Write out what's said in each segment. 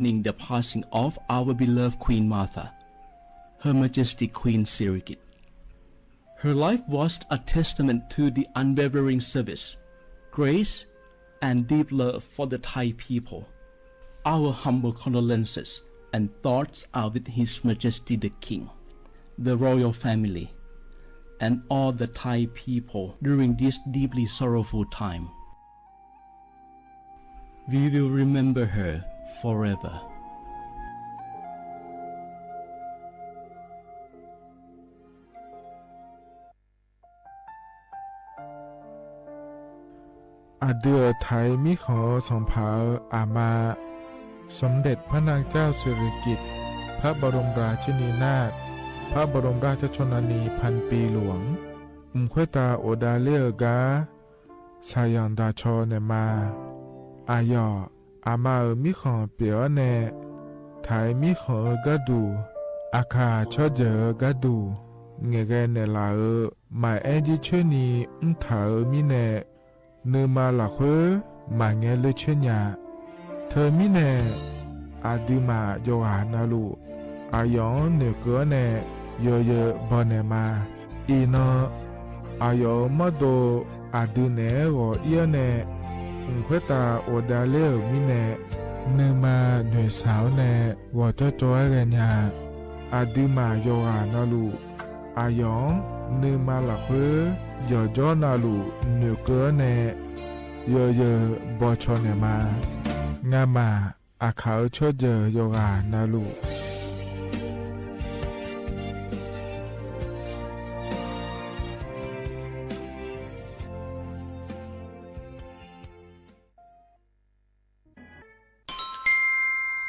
mourning the passing of our beloved Queen Mother, Her Majesty Queen Sirikit. Her life was a testament to the unwavering service, grace, and deep love for the Thai people. Our humble condolences and thoughts are with His Majesty the King, the royal family, and all the Thai people during this deeply sorrowful time. We will remember her forever. အဒုးအထံးမံဃီၤအၢ စီၤဖးအၢအမါ สมเด็จพระนางเจ้าสิริกิติ์ พระบรมราชินีนาถ พระบรมราชชนนีพันปีหลวง အိၣ်ဃိတၢ်အိၣ်ဒၣ်လၢအဂၤ ဆၣ်ယီၣ်ဒၣ်ဆီန့ၣ်မး အယီၢ် အမါအၢမံဃီၤပၠးအီၤန့ၣ် ထံးမံဃီၤအၢဂၤဒူၣ် အခးဆီၣ်ယၢၢ်အၢဂၤဒူၣ် ငဲၤဂဲၤနဲၣ်လးအၢ မၤအဲၣ်ဒ်ဆၢနံၤ မုၢ်ထးအၢမံန့ၣ် နုာ်မၤလီၤဃိ မၤငဲၤလၢဆၢညါ ထၢမံန့ၣ် အဒုးမးယိၤဂၤနၤလူၢ် အယီၢ်နုာ်ကၢအီၤန့ၣ် ယီၤယၢၤဘီၣ်န့ၣ်မး အံၤနီၤ အယီၢ်အၢမီၢ်ဒိ အဒုးနဲၣ်ဂီၤအံၤအီၤန့ၣ် အိၣ်ဃိတၢ်အိၣ်ဒၣ်လၢအမံန့ၣ် နုာ်မၤနုာ်ဆၣ်အီၤန့ၣ် ဂီၤကၠီကၠီအဂၤညါ အဒုးမးယိၤဂၤနၤလူၢ် အယီၢ် နုာ်မၤလီၤဃိ ယီၤကၠီနၤလူၢ် နုာ်ကၢအီၤန့ၣ် ယီၤယၢၤဘီၣ်ဆီၣ်န့ၣ်မး နမၤ အခးအၢဆီၣ်ယၢၢ်ယိၤဂၤနၤလူၢ်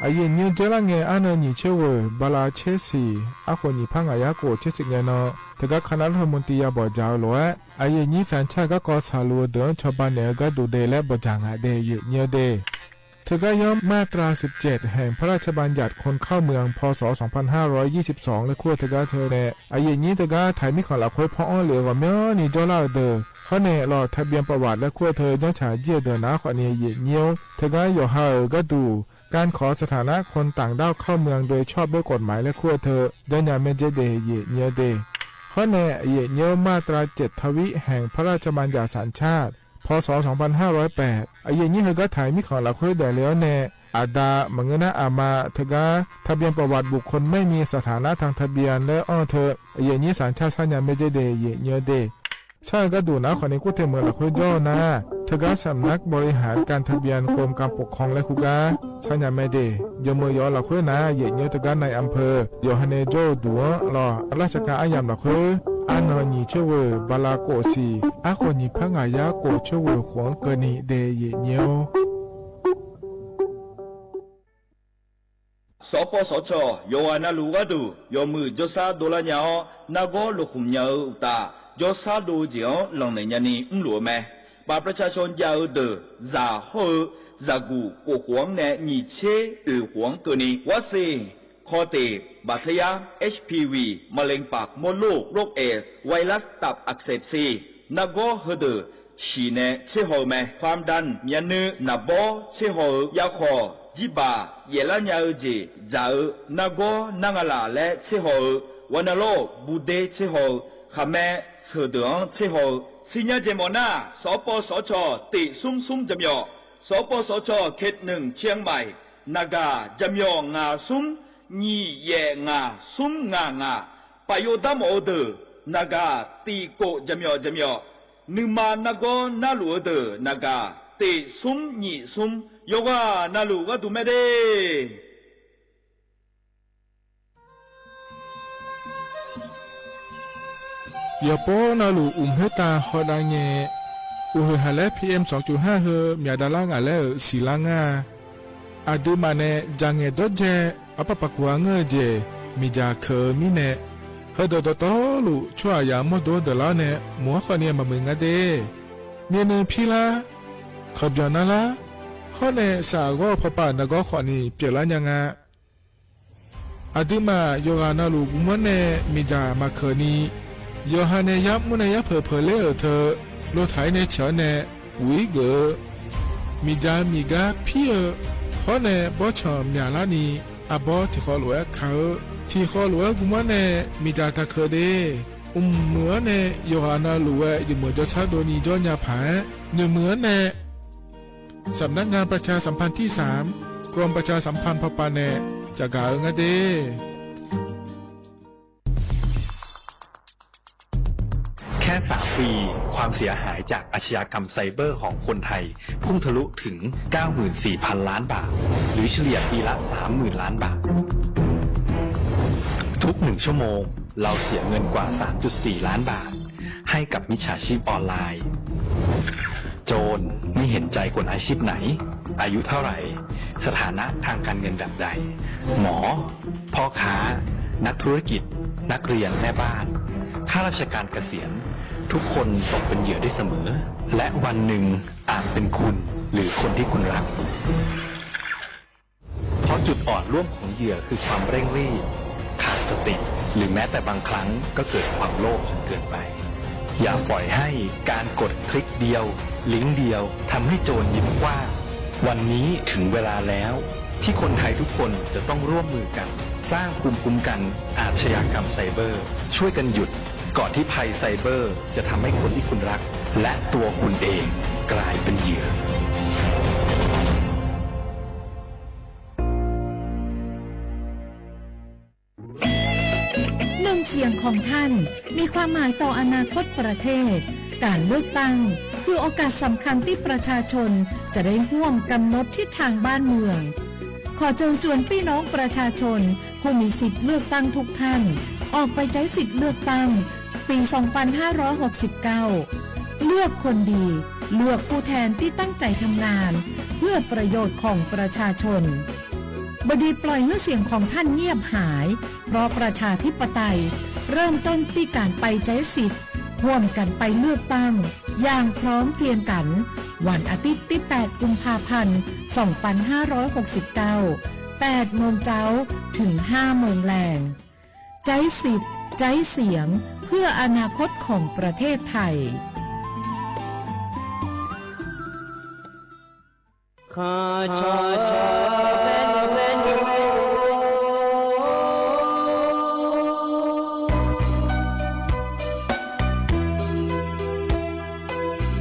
အယံာ်ညိ ကၠဲလၢ်ငဲၤ အါနၢၤနံၣ်ဆၢဝဲၢ် ဘၣ်လၢဆဲဆံး အဃိၣ်နံၣ်ဖးငါယၤကိၣ်ဆံးဆံးညါနီၤ တဂၤခးနါလၢမူတံယၤဘီၣ်စၢ်အလိၤဝဲ အယံာ်ညိသ့ၣ်ဆၣ်ဂၤကီၢ်ဆၣ်လိၤအဒၢးဆီၣ်ဘၣ်နဲၣ်အဂၤဒိၣ်ဒဲးလၢဘီၣ်စၢ်ငါဒဲးယံာ်ညိဒဲး ထၢကါယီ มาตราสิบเจ็ด แห่งพระราชบัญญัติคนเข้าเมือง พ.ศ. สองพันห้าร้อยยี่สิบสอง လၢခိၣ်အထၢကါထၢန့ၣ် အယံာ်ညိတဂၤ ထံးမံဃီၤလီၤဃိဖီအီၣ်လံအဂီၢ် မ့ၢ်န့ၢ်ကၠီလၢအဒၢး ဟီန့ၣ် လီၤ ทะเบียนประวัติ လၢခိၣ်အထၢ ညီဆၣ်ယဲၢ်ဒၢးနၤဃိးနံၣ် ယံာ်ညိ ထၢကါယီၤဟးအၢဂၤဒူၣ် การขอสถานะคนต่างด้าวเข้าเมืองโดยชอบด้วยกฎหมาย လၢခိၣ်အထၢ ယညၣ်မဲာ်ကဲဒဲး ယံာ်ညိဒဲး ဟီန့ၣ် ယံာ်ညိ มาตราเจ็ดทวิ แห่งพระราชบัญญัติสัญชาติ พ.ศ. สองพันห้าร้อยแปด အယံာ်ညိဟဲကါထံးမံဃီၤလီၤဃိဒဲးလံအီၤန့ၣ် အဒါ မ့ၢ်ဂ့ၤန့ၣ် အမါ ထၢကါ ทะเบียนประวัติบุคคลไม่มีสถานะทางทะเบียน လၢအီၣ်ထၢ ယံာ်ညိ สัญชาติ ဆၣ်ညါမဲာ်ကဲဒဲး ယံာ်ညိဒဲး ဆၣ်ဂၤဒိၣ်နၤဃိးနံၣ် ကိၣ်ထဲမုၢ်လီၤဃိကၠီနၤ ထၢကါ สำนักบริหารการทะเบียน กรมการปกครอง လၢဃိးကါဆၣ်ညါမဲာ်ဒဲး ယမုၢ်ယီၤလီၤဃိနၤ ယံာ်ညိတဂၤ นายอำเภอ ယီၤဟဲန့ၣ်ကၠီအိၣ်ဒူၣ်အီၤလီၤ အလၢ်ဆကၣ်အါယၢ်မးလီၤဃိ အါနၢၤနံၣ်ဆၢဝဲၢ် ဘၣ်လၢကိၣ်ဆံး အါဃိးနံၣ်ဖးငါယၤကိၣ်ဆၢဝဲၢ်ဃိးကၢၢ်နံၣ်ဒဲး ယံာ်ညိ စီၤပီစီၤခၠီၣ် ယိၤဂၤနၤလူၢ်ဂၤဒိၣ် ယီၤမုၢ်ကၠီဆါဒိလါညါအီၤ နၢ်ဂီၢ်လိာ်ဃုာ်မညါအၢတၢ် ကၠီဆါဒိက့ၤအီၤ လီၤန့ၢ်ညါနံၤ မုၢ်လိာ်အမဲာ် ပာ်ပြၢဆါဆှီယၢ်အၢဒၢး စၢ်ဟီၣ်အၢ စၢ်ကူၣ်ကိၣ်ဃိးန့ၣ် နံၣ်ဆ့အၢၣ်ဃိးကၢၢ်နံၣ် ဝးစ့ၢ် ခီၣ်တ့ၢ် ဘၣ်ထဲယါ H P V မလ့ၣ်ပၢ်ကမီလိၣ် ရိးအဲး ဝဲလးစ် တပ်းအၣ်စဲးစ့ နၢ်ဂီၢ်ဟၢဒၢး ဆံးန့ၣ် ဆ့ဟီၣ်အၢမဲာ် ความดัน မၠဲနုၢ် နၢ်ဘီ ဆ့ဟီၣ်အၢ ယါခီၣ် ယံၣ်ဘၣ် ယဲၢ်လါညါအၢက့ၢ် စၢ်အၢ နၢ်ဂီၢ်နၢ်ဂၤလၢ်လၢဆ့ဟီၣ်အၢ ဝဲနၢ်လိၣ် ဘူးဒ့ဆ့ဟီၣ်အၢ ဃၣ်မဲ ဆၢၣ်ဒၢးအီၤဆ့ဟီၣ်အၢ ဆံညါကဲမီၤနၢ် စီၤပီစီၤခၠီၣ် တ့ၢ်ဆူဆူကၠီမီၤ စီၤပီစီၤခၠီၣ် เขตหนึ่ง เชียงใหม่ နၢ်ဂၤ ကၠီမီၤ ငါဆူ နံၣ်ယဲၢ်ငါ ဆူငါငါ ပာ်ယိၤတၢ်မီၤအၢဒၢး နၢ်ဂၤ တံၢ်ကိၣ်ကၠီမီၤကၠီမီၤ နုာ်မၤနၢ်ဂီၢ်နၢ်လိာ်အၢဒၢး နၢ်ဂၤ တ့ၢ်ဆူနံၣ်ဆူ ယိၤဂၤနၤလူၢ်ဂၤဒိၣ်မဲာ်ဒ့ၣ် ယပီနၤလူၢ်အိၣ်မ့ၢ်တၢ်ဟီၣ်ဒၣ်ငဲၢ် အိၣ်ဟ့ၣ်ဟးလၢ P M စီၤကၠိၤဟၣ်ဟၢ မၠးဒါလါဂၤလၢအၢ ဆံးလါငါ အဒုးမးန့ၣ် ကၠၣ်ငဲၢ်ဒီးကဲ အပၢ်ပၢ်ခိၣ်အါငၢၢ်ကဲ မ့ၢ်ကၠၣ်ခၢၣ်အၢမံန့ၣ် ဟၢဒၢးတီတီလိာ် ဆိအယၤမီၢ်ဒိဒၢးလါန့ၣ် မုၢ်ဟီၣ်ဃိးနံၣ်အမၤမုာ်ငါဒဲး မ့ၢ်နုၢ်ဖံလါ ခီၣ်ပၠီၣ်နါလါ ဟီန့ၣ် စးအဂီၢ်ဖီပာ်နၢ်ဂီၢ်ဃိးနံၣ် ပျဲၢ်လါညါငါ အဒုးမး ယိၤဂၤနၤလူၢ်ဂုၢ်မီန့ၣ် မ့ၢ်ကၠၣ်မၤခၢၣ်နံၤ ယီၤဟးန့ၣ် ယါမူန့ၣ် ယါဖၢၣ်ဖၢၣ်လၢအၢထၢ လိၣ်ထးအံၤန့ၣ်ဆၢန့ၣ် ပူၤအံၤကၢၢ် မ့ၢ်ကၠၣ်မံၤကါဖံအၢ ဘီန့ၣ် ဘီဆၣ်မၠးလါနံၤ အဘီထံၣ်ဃီလိာ်ဝဲခးဧၢ, ထံၣ်ဃီလိာ်ဝဲကမီန့ၣ် မ့ၢ်တၢ်တၢ်ခၢၣ်ဒ့, အိၣ်မုာ်ဧၢန့ၣ် ယိၤဟၣ်နၢ်လိာ်ဝဲ ယမၢၢ်ကၠီဆၢဒိၣ်နံၤကၠီညါဖး, နုာ်မုာ်ဧၢန့ၣ် สำนักงานประชาสัมพันธ์ที่สาม กรมประชาสัมพันธ์ พป န့ၣ် ကၠီၤကၤဧၢ ငါသ့ၣ် แค่สามปี ความเสียหายจากอาชญากรรมไซเบอร์ของคนไทย พุ่งทะลุถึง เก้าหมื่นสี่พัน ล้านบาท หรือเฉลี่ยปีละ สามหมื่น ล้านบาท ทุกหนึ่งชั่วโมง เราเสียเงินกว่า สามจุดสี่ ล้านบาท ให้กับมิจฉาชีพออนไลน์ โจรไม่เห็นใจคนอาชีพไหน อายุเท่าไหร่ สถานะทางการเงินแบบใด หมอ พ่อค้า นักธุรกิจ นักเรียน แม่บ้าน ข้าราชการเกษียณ ทุกคนตกเป็นเหยื่อได้เสมอ และวันหนึ่งอาจเป็นคุณหรือคนที่คุณรัก เพราะจุดอ่อนร่วมของเหยื่อคือความเร่งรีบ ขาดสติ หรือแม้แต่บางครั้งก็เกิดความโลภจนเกินไป อย่าปล่อยให้การกดคลิกเดียว ลิงก์เดียว ทำให้โจรยิ้มกว้าง วันนี้ถึงเวลาแล้ว ที่คนไทยทุกคนจะต้องร่วมมือกัน สร้างภูมิคุ้มกันอาชญากรรมไซเบอร์ ช่วยกันหยุด ก่อนที่ภัยไซเบอร์จะทำให้คนที่คุณรัก และตัวคุณเองกลายเป็นเหยื่อ หนึ่งเสียงของท่านมีความหมายต่ออนาคตประเทศ การเลือกตั้งคือโอกาสสำคัญที่ประชาชนจะได้ร่วมกำหนดทิศทางบ้านเมือง ขอเชิญชวนพี่น้องประชาชนผู้มีสิทธิ์เลือกตั้งทุกท่าน ออกไปใช้สิทธิ์เลือกตั้งปี สองพันห้าร้อยหกสิบเก้า เลือกคนดี เลือกผู้แทนที่ตั้งใจทำงานเพื่อประโยชน์ของประชาชน บ่ดีปล่อยหื้อเสียงของท่านเงียบหาย เพราะประชาธิปไตยเริ่มต้นที่การไปใช้สิทธิ์ ร่วมกันไปเลือกตั้งอย่างพร้อมเพรียงกัน วันอาทิตย์ที่ แปด กุมภาพันธ์ สองพันห้าร้อยหกสิบเก้า แปด โมงเจ๊า ถึง ห้า โมงแลง ใจ๊สิทธิ์ ใจ๊เสียง เพื่ออนาคตของประเทศไทย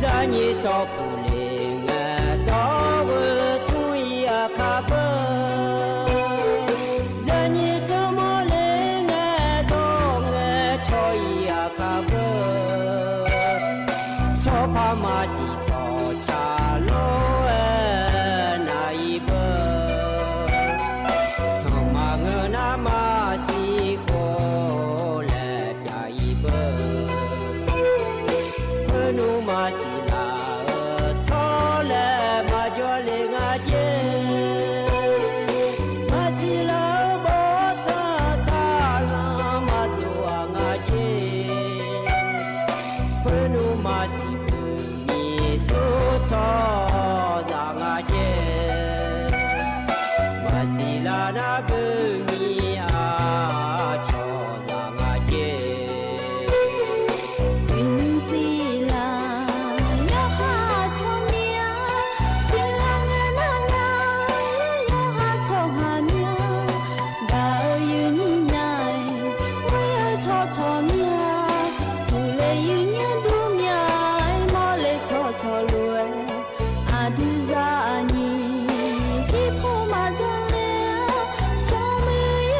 ယနံၤစီၤပူၤလ့ၣ်ငဲၤဒီးဝဲထူယၤခးဘၢ, ယနံၤစီၤမီလ့ၣ်ငဲၤ ဒီးငဲၤဆီယၤခးဘၢ, ဆီဖါမၤစံၣ်ထီၣ်ဆၣ်လီၤဝဲနၤအံၤဘၢ, စီၤမၤငၢၢ်နၤမၤစံၣ်ဃိလဲၣ် ယၤအံၤဘၢ, ဖၢနူမၤစံၣ်လၤအၢ ထီလဲၣ်မၤယွၤလ့ၣ်ငါက့ၤ, မၤစံၣ်လၤအၢဘီၣ်ထၣ်စးလၤမၤဒိၣ်အငါက့ၤ, ဖၢနူမၤစံၣ်ဘုးမံၤစိထီၣ်စးငါက့ၤ, မၤစံၣ်လၤနၤဘုးမံၤအါထီၣ်စးငါက့ၤ မ့ၢ်စံးလၢ ယဟးထီၣ်မ့ၢ်ဧါ, စံးလၢငဲၢ်နၤညါ, ယဟးထီၣ်ဟးမ့ၢ်ဧါ, ဘၣ်အၢယနံၤညါအံၤ, ဝံအၢထီၣ်ထီၣ်မ့ၢ်ဧါ, ပူၤလဲၤယုၢ်ညၣ်ဒူမ့ၢ်ဧါ, မီၢ်လဲၤထီၣ်ထီၣ်လိၤဝဲ, အဒုးစၢ်အနံၤ, ထံဖိမၤတၢ်လဲၣ်, စီၤမုၢ်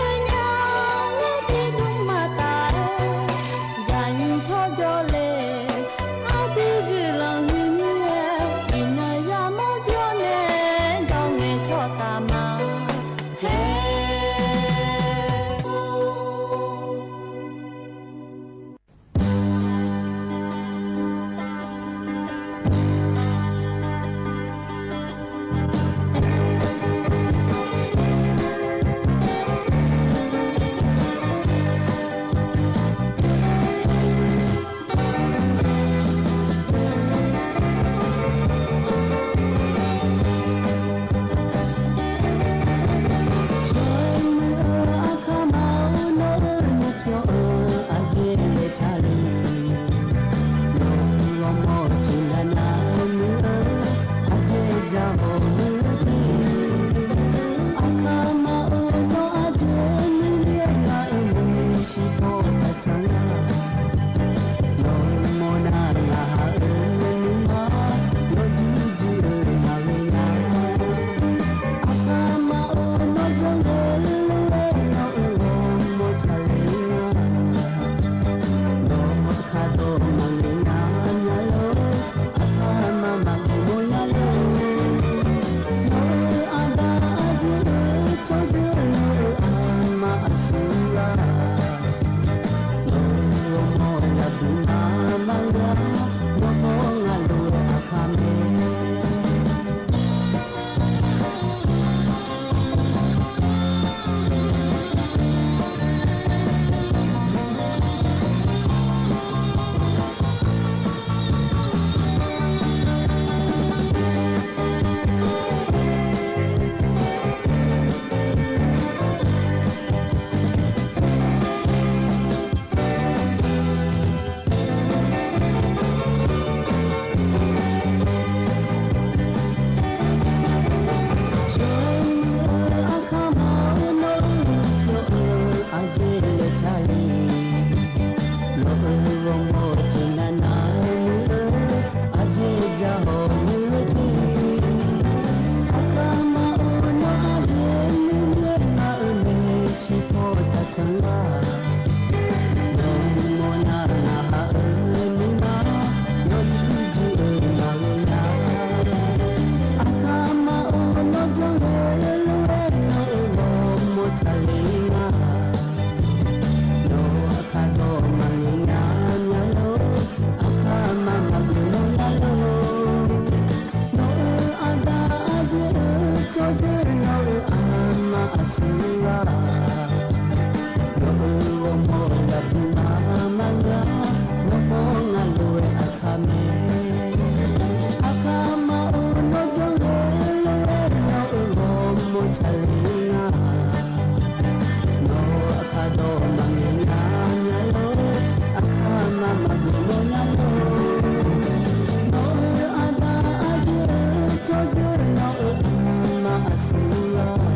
နီၢ်အခါဒီးမၤန့ၢ်ညါညါလီၤ, အခါမၤမၤဒိၣ်နီၢ်ညါလီၤ, နီၢ်အဒါအယဲၢ် ကၠီယဲၢ်နီၢ်အိၣ်မၤအစုလီၤ,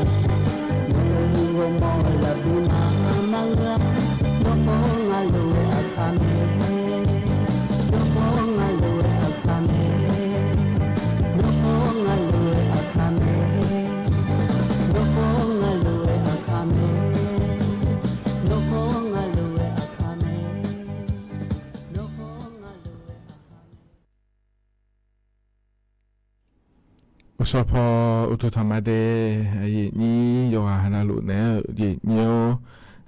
နီၢ်ဂီၤမီၢ်လၢပူၤမၤမၤဂၤ, နီၢ်ဃီငါလၢဝဲအခါမ့ၢ်, နီၢ်ဃီငါလၢဝဲအခါမ့ၢ်, နီၢ်ဃီငါလၢဝဲအခါမ့ၢ်, နီၢ်ဃီငါလၢဝဲအခါမ့ၢ်, နီၢ်ဃီငါလၢဝဲအခါမ့ၢ်, နီၢ်ဃီငါလၢဝဲအခါမ့ၢ်. အိၣ်ဆီဖီ အိၣ်ထီၣ်ထီၣ်မၤဒဲး, ယံာ်ညံယွၤနၤလိာ်နဲ, ယံာ်ညံ, ယံာ်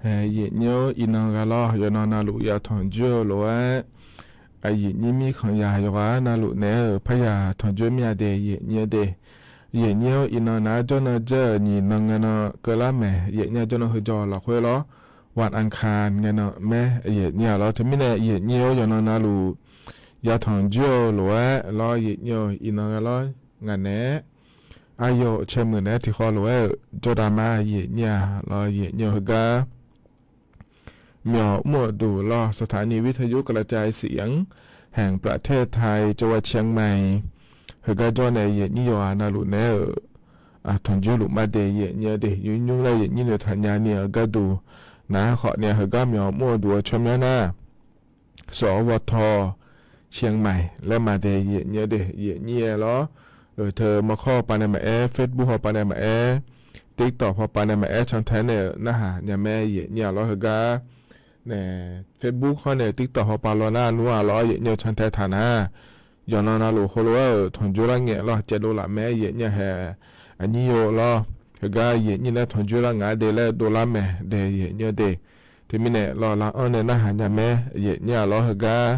ညံအံၤနီၢ်ဂၤလီၤ, ယနီၢ်နၤလိာ်ယၤထီၣ်ကၠိလိာ်ဝဲ, အယံာ်ညံမံခီယၤယွၤနၤလိာ်နဲ, ဖးယၤထီၣ်ကၠိမံအဒဲး ယံာ်ညံအဒဲး, ယံာ်ညံအံၤနီၢ်နၤကၠီနီၢ်ကၠီ နံၤနီၢ်ငဲၤနီၢ်ကလါမဲာ် ယံာ်ညံကၠီနီၢ်ဟူကၠီလီၤဃိလီၤ, ဝၣ်အၣ်ခၣ် ငဲၤနီၢ်မဲာ် ယံာ်ညံအလီၤ, တမံၤန့ၣ် ယံာ်ညံအံၤ ယနီၢ်နၤလိာ် ယၤထီၣ်ကၠိလိာ်ဝဲလီၤ, ယံာ်ညံအံၤနီၢ်ဂၤလီၤ, ငါန့ၣ်, အယိာ်ဆဲးမုၢ်နဲထံဃီလိာ်ဝဲ, ကၠီဒၣ်မါ ယံာ်ညံအလီၤ, ယံာ်ညံဟူကါ မၠီၣ်မူၣ်ဒိၣ်လီၤ สถานีวิทยุกระจายเสียงแห่งประเทศไทย จังหวัดเชียงใหม่, ဟဲကၢ်ကၠီန့ၣ် ယံာ်ညံယွၤနၤလိာ်နဲဧၢ, အထီၣ်ကၠိလိာ်မၤဒဲး ယံာ်ညံဒဲး ယူယူလၢယံာ်ညံနုာ်ထၣ်ညါန့ၣ် အကၢ်ဒိၣ်, နဟဲဃီန့ၣ် ဟဲကၢ်မၠီၣ်မူၣ်ဒိၣ်အဆီမၠီၣ်နၤ စီၤဝီထီၣ် ဆံမၤ လၢမၤဒဲး ယံာ်ညံဒဲး ယံာ်ညံလီၤ, ထၢမခီပၤန့ၣ်မၤအဲၣ် Facebook ဟီပၤန့ၣ်မၤအဲၣ် TikTok ဟီပၤန့ၣ်မၤအဲၣ် ဆီၣ်ထဲန့ၣ် နၢ်ဟါညါမဲာ် ယံာ်ညံလီၤ ဟဲကၢ် န့ၣ် Facebook ဟီန့ၣ် TikTok ဟီပၤလီၤနၤနူအလီၤ ယံာ်ညံဆီၣ်ထဲထၣ်နၤ, ယနီၢ်နၤလိာ်ဃိလိာ်ဝဲ ထီၣ်ကၠိလၢငဲၤလီၤ ကဲဒိလၣ်မဲာ် ယံာ်ညံဟဲ အညံယိာ်လီၤ, ဟဲကၢ် ယံာ်ညံန့ၣ်ထီၣ်ကၠိလၢငါဒဲးလၢဒိလါမဲာ်ဒဲး ယံာ်ညံဒဲး, တမံၤန့ၣ်လီၤလါအီၤန့ၣ် နၢ်ဟါညါမဲာ် ယံာ်ညံအလီၤ ဟဲကၢ်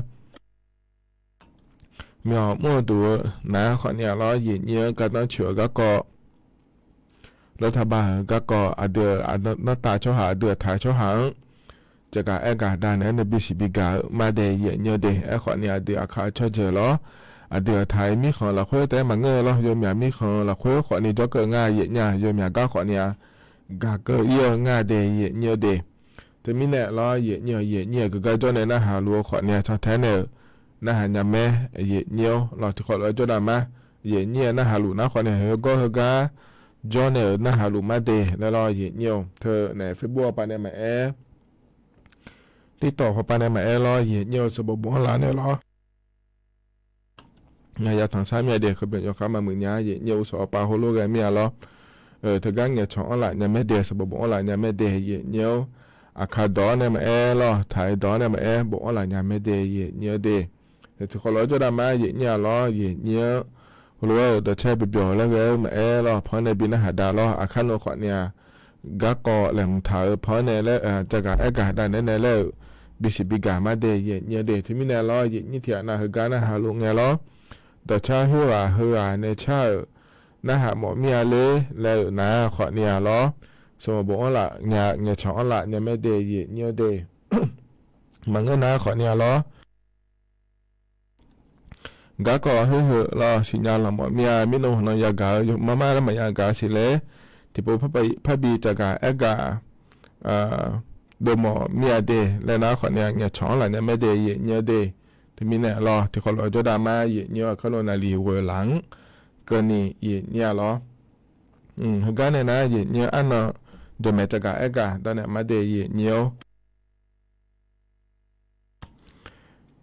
မၠီၣ်မူၣ်ဒိၣ် နဟဲဃီန့ၣ်လီၤ ယံာ်ညံကၢ်တီဆူၣ်အဂၤကီၢ် လၢထးဘၣ်ဂၤကီၢ် အဒုးအနီၢ်တၢ်ဆီဟး အဒုးအထၢဆီဟး, ကကးအဲၣ်ကၤဒၣ်နဲ နဘံစံးဘံကၤ မၤဒဲး ယံာ်ညံဒဲး အဲၣ်ဃီန့ၣ် အဒုးအခးဆီၣ်စၢၤလီၤ, အဒုးအထၢအံၤမံဃီလီၤဃိ တမၤငၢၢ်လီၤ ယိၤမၠးမံဃီလီၤဃိ ဃီန့ၣ် ကၠီကၢၣ်ငါ ယံာ်ညံ ယိၤမၠးကါဃီန့ၣ်ဧါ, ကၤကၢၣ်အံၤဧၢ ငါဒဲး ယံာ်ညံဒဲး တမံၤန့ၣ်လီၤ ယံာ်ညံ ယံာ်ညံ ကကၢ်ကၠီန့ၣ် နၢ်ဟါလိာ်ဃီန့ၣ် ဆီၣ်ထဲန့ၣ် နၢ်ဟါညါမဲာ် ယံာ်ညံလီၤ ထံဃီလီၤကၠီဒၣ်မါ, ယံာ်ညံနၢ်ဟါလိာ်နၤဃီန့ၣ် ဟဲကၠီဟဲကၢ် ကၠီန့ၣ် နၢ်ဟါလိာ်မၤဒဲး လၢလီၤ ယံာ်ညံ ထၢန့ၣ် Facebook ဟီပၤန့ၣ်မၤအဲၣ် TikTok ဟီပၤန့ၣ်မၤအဲၣ်လီၤ ယံာ်ညံ စဘိးဘိးအီလးန့ၣ်လီၤ ယၤထီၣ်ဆါမ့ၢ်အဒဲး ဃဘ့ၣ်ယီၤဃါမၤမုာ်ညါ ယံာ်ညံအိၣ်ဆီအပာ်ဟိလိဂဲၤမ့ၢ်အလီၤ, တဂၤငဲၤဆီၣ်အီလးညါမဲာ်ဒဲး စဘိးဘိးအီလးညါမဲာ်ဒဲး ယံာ်ညံ, အခါဒီးန့ၣ်မၤအဲၣ်လီၤ ထးအံၤဒီးန့ၣ်မၤအဲၣ် ဘိးအီလးညါမဲာ်ဒဲး ယံာ်ညံဒဲး, ထံဃီလီၤကၠီဒၣ်မါ ယံာ်ညံအလီၤ ယံာ်ညံ, ဟိလိဝဲဒီးဆဲးပပျီၤလၢဂဲၤမၤအဲၣ်လီၤ ဖီန့ၣ်ဘံနၢ်ဟါဒါလီၤ အခါနီၢ်ဃီန့ၣ်ဧါ ဂၤကီၢ်လဲၤမုၢ်ထးဧၢ ဖီန့ၣ်လၢ တဂၤအဲၣ်ဂၤဒၣ်နဲနဲလၢ ဘံစံးဘံကၤမၤဒဲး ယံာ်ညံဒဲး တမံၤန့ၣ်လီၤ ယံာ်ညံထံၣ်အနၢ်ဟူဂၤနၢ်ဟါလိာ်ငဲၤလီၤ, ဒီးဆါဟူဂၤဟူဂၤန့ၣ်ဆါဧၢ, နၢ်ဟါမီၣ်မံအါလၢ လၢနၤဃီန့ၣ်ဧါလီၤ, စမီဘိးအီလး ငဲၤဆီၣ်အီလး ညါမဲာ်ဒဲး ယံာ်ညံဒဲး, မၤငဲၤနၤဃီန့ၣ်ဧါလီၤ ဂၤကီၢ်ဟ့ၣ်ဟ့ၣ်လီၤ စံၣ်ညါလီၤမီၣ်မံအါ မ့ၢ်နဟီၣ်နီၤယၤဂၤဧၢ မၤမၤလၢမၤယၤဂၤစံးလဲၣ်, ထံဖိဖးဘံၣ်တဂၤအဲၣ်ဂၤ ဒိၣ်မီၣ်မံအါဒဲး လၢနၤဃီန့ၣ် ငဲၤဆီၣ်အီလး ညါမဲာ်ဒဲး ယံာ်ညံဒဲး, တမံၤန့ၣ်လီၤ ထံဃီလီၤကၠီဒၣ်မါ ယံာ်ညံအခါနီၢ်နၤလံၤဝဲၤလၤ ကနံၣ် ယံာ်ညံလီၤ ဟဂၤန့ၣ်နၤ ယံာ်ညံအါနီၢ် ဒိၣ်မဲာ်တဂၤအဲၣ်ဂၤ ဒီးန့ၣ်မၤဒဲး ယံာ်ညံ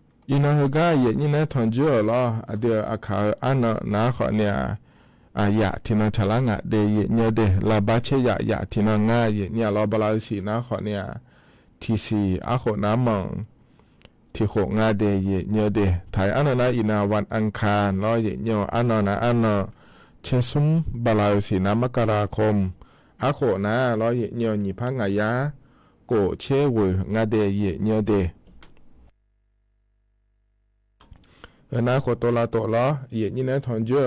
အံၤနီၢ်ဟူဂၤ ယံာ်ညံန့ၣ်ထီၣ်ကၠိအီၤလီၤ အဒုးအခးအါနီၢ်နၤဃီန့ၣ်ဧါ, အယၣ်ထံၣ်နီၢ်ဆၣ်လါငါဒဲး ယံာ်ညံဒဲး လၢဘါဆ့ယၣ် ယၣ်ထံၣ်နီၢ်ငါ ယံာ်ညံလီၤ ဘလါအုစံၣ်နၤဃီန့ၣ်ဧါ, ထံၣ်စံၣ်အါဃိၣ်နၤမီၣ် ထံၣ်ဃိၣ်ငါဒဲး ယံာ်ညံဒဲး ထါအံၤအါနီၢ်နၤအံၤနၤ ဝၣ်အၣ်ခါ လီၤ ယံာ်ညံအါနီၢ်နၤအါနီၢ် ဆဲးဆူ ဘလါအုစံၣ်နၤ မကရၤခိၣ် အါဃိၣ်နၤလီၤ ယံာ်ညံနံၣ်ဖးငါယါ ကိၣ်ဆ့ဝုၢ်ငါဒဲး ယံာ်ညံဒဲး နၤဃိၣ်တိၤလၢတိၤလီၤ ယံာ်ညံန့ၣ်ထီၣ်ကၠိ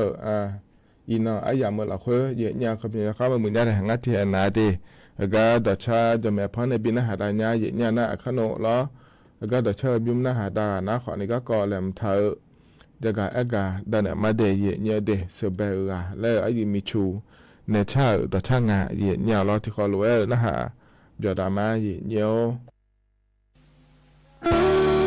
အီၤ အံၤနီၢ်အါယၣ်မုာ်လီၤဃိ ယံာ်ညံဃမံၤဃါမုၢ်ညါဒဲး ဟဲငါထံၣ်ဟဲနၤဒဲး အဂၤဒီးဆါ ဒိၣ်မဲာ်ဖီန့ၣ်ဘံနၢ်ဟါဒါညါ ယံာ်ညံနၤအခါနီၢ်လီၤ အဂၤဒီးဆါဘံမုၢ်နၢ်ဟါဒါနၤဃီန့ၣ် ဂၤကီၢ်လဲၤမုၢ်ထးဧၢ တဂၤအဲၣ်ဂၤ ဒီးန့ၣ်မၤဒဲး ယံာ်ညံဒဲး စဘဲဂၤ လၢအယံာ်မံၤဆူၣ် နဲဆၣ်ဧၢ ဒီးဆၣ်ငါ ယဲၢ်ညါလီၤ ထံဃီလိာ်ဝဲနဟး ဘျီဒၣ်မး ယဲၢ်ညါအိၣ်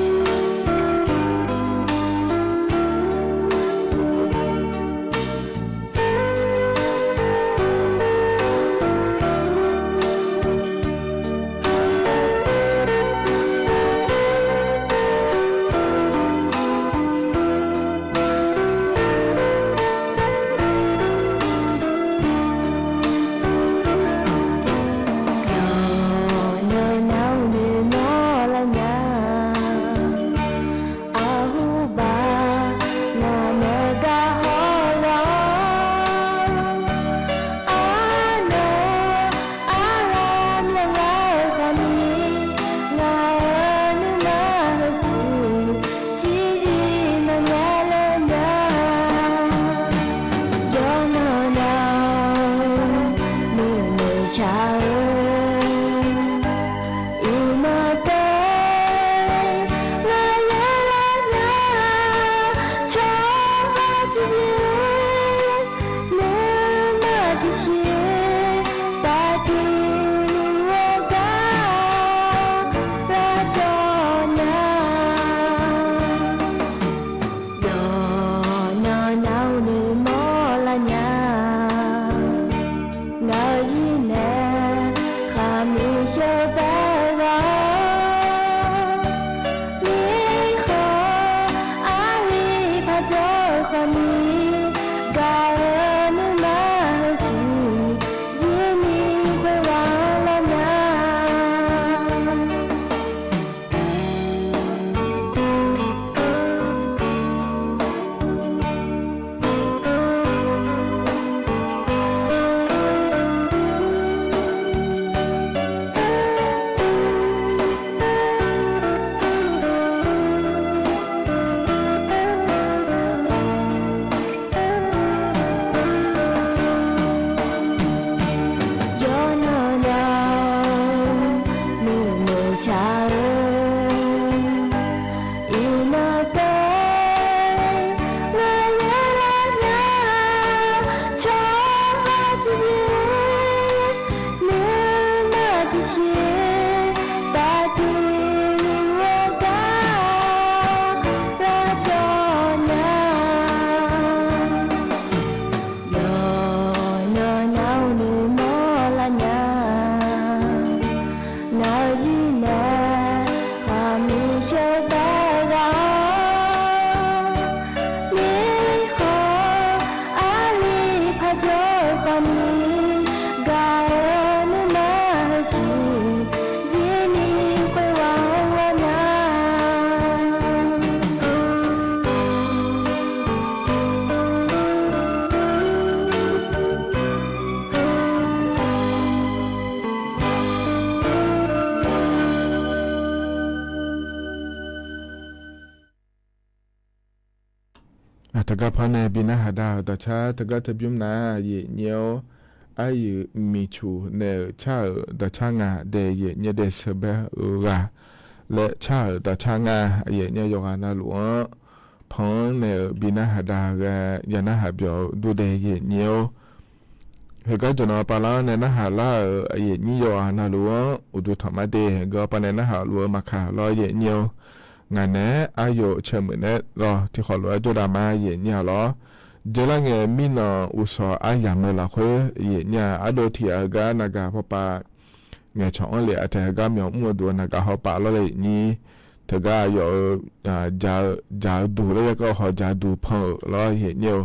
နနၢ်ဟူန့ၣ်မီၢ်လၢညါ အဟူဘၣ် နမ့ၢ်တၢ်ဟီၣ်လီၤ အနီၢ် အရၤမ့ၢ်လၢခီန့ၣ် နၤဧၢ နမၤဟၢဆူၣ် ထံဒံးနီၢ်ညါလၢညါ ဒီးနီၢ်နီၢ် မ့ၢ်မ့ၢ်ဆၣ်ဧၢ အံၤနီၢ်တဲ နၤယဲလၢညါ ဆီဘၣ်တယုၢ် မ့ၢ်မၤတဆံး ပာ်တ့ၢ်ဝဲဒၣ် လၢတီၢ်ညါ ဒီးနီၢ်နီၢ်န့ၣ်မီၢ်လၢညါ နၤယံၤနဲ ဃၣ်မုၢ်ဆၢပၢၢ်ဂီၤ မ့ၢ်ဃီ အလံၤဖးဒိၣ်ဃီန့ၣ် ကၤဧၢ နမၤဟၢဆူၣ် ယံၤနံၤကွဲးဝဲလၢညါ ယနီၢ်နီၢ် မ့ၢ်မ့ၢ်ဆၣ်ဧၢ အံၤနီၢ်တဲ နၤယဲလၢညါ ဆီဘၣ်တယုၢ် မ့ၢ်မၤတဆံး ပာ်တ့ၢ်ဝဲဒၣ် လၢတီၢ်ညါ ဒီးနီၢ်နီၢ်န့ၣ်မီၢ်လၢညါ နၤယံၤနဲ ဃၣ်မုၢ်ဆၢပၢၢ်ဂီၤ မ့ၢ်ဃီ အလံၤဖးဒိၣ်ဃီန့ၣ် ကၤဧၢ နမၤဟၢဆူၣ် ယံၤနံၤကွဲးဝဲလၢညါ တဂၤဖီန့ၣ် ဘံနါဟးဒၣ် ဒီးဆါ တဂၤတဘျုးနၤ ယဲၢ်ညါအိၣ် အါယုၢ်မံၤဆူၣ် နဲၣ်ဧၢ ဆၣ်ဧၢ ဒီးဆါငါ ဒဲးယဲၢ်ညါ ဒဲးဆၢဘဲဂၤ လၢဆၣ်ဧၢ ဒီးဆါငါ ယဲၢ်ညါ ယိၤဂၤနၤလူၤဧၢ ဖီန့ၣ်ဧၢ ဘံနါဟးဒၣ်ဂၤ ယနါဟးဘျီၣ်ဒူဒဲး ယဲၢ်ညါအိၣ် ဟဲကါ ကၠီနီၤပၤလီၤ နဲနါဟးလါဧၢ ယဲၢ်ညါ ယိၤဂၤနၤလူၤဧၢ အိၣ်ဒူထီၣ်မးဒဲး ဟဲကါ ပှၤနဲနါဟးလူၤဧၢ မၤခးလီၤ ယဲၢ်ညါအိၣ် ငါနဲ အါယိၢ်ဆၢမုၢ်နဲလီၤ ထံဃီလိာ်ဝဲဒိၣ်ဒၣ်မး ယဲၢ်ညါလီၤ ယဲလၢငဲၤမံနီၤ အိၣ်ဆီအါယၤမၢလီၤဃိ ယဲၢ်ညါ အဒိထံၣ်အဟဲကါ နၤဂၤဖီပာ် ငဲၤဆီၣ်အီလံၤ အတၢ်ဟဲကါ မၠီၣ်မူအဒိၣ် နၤဂၤဟီပာ်လီၤလၢယဲၢ်ညါ တဂၤယီၤ ယၤဒူၣ်လၢယကဟီၣ် ယၤဒူၣ်ဖီဧိၤလီၤ ယဲၢ်ညါအိၣ်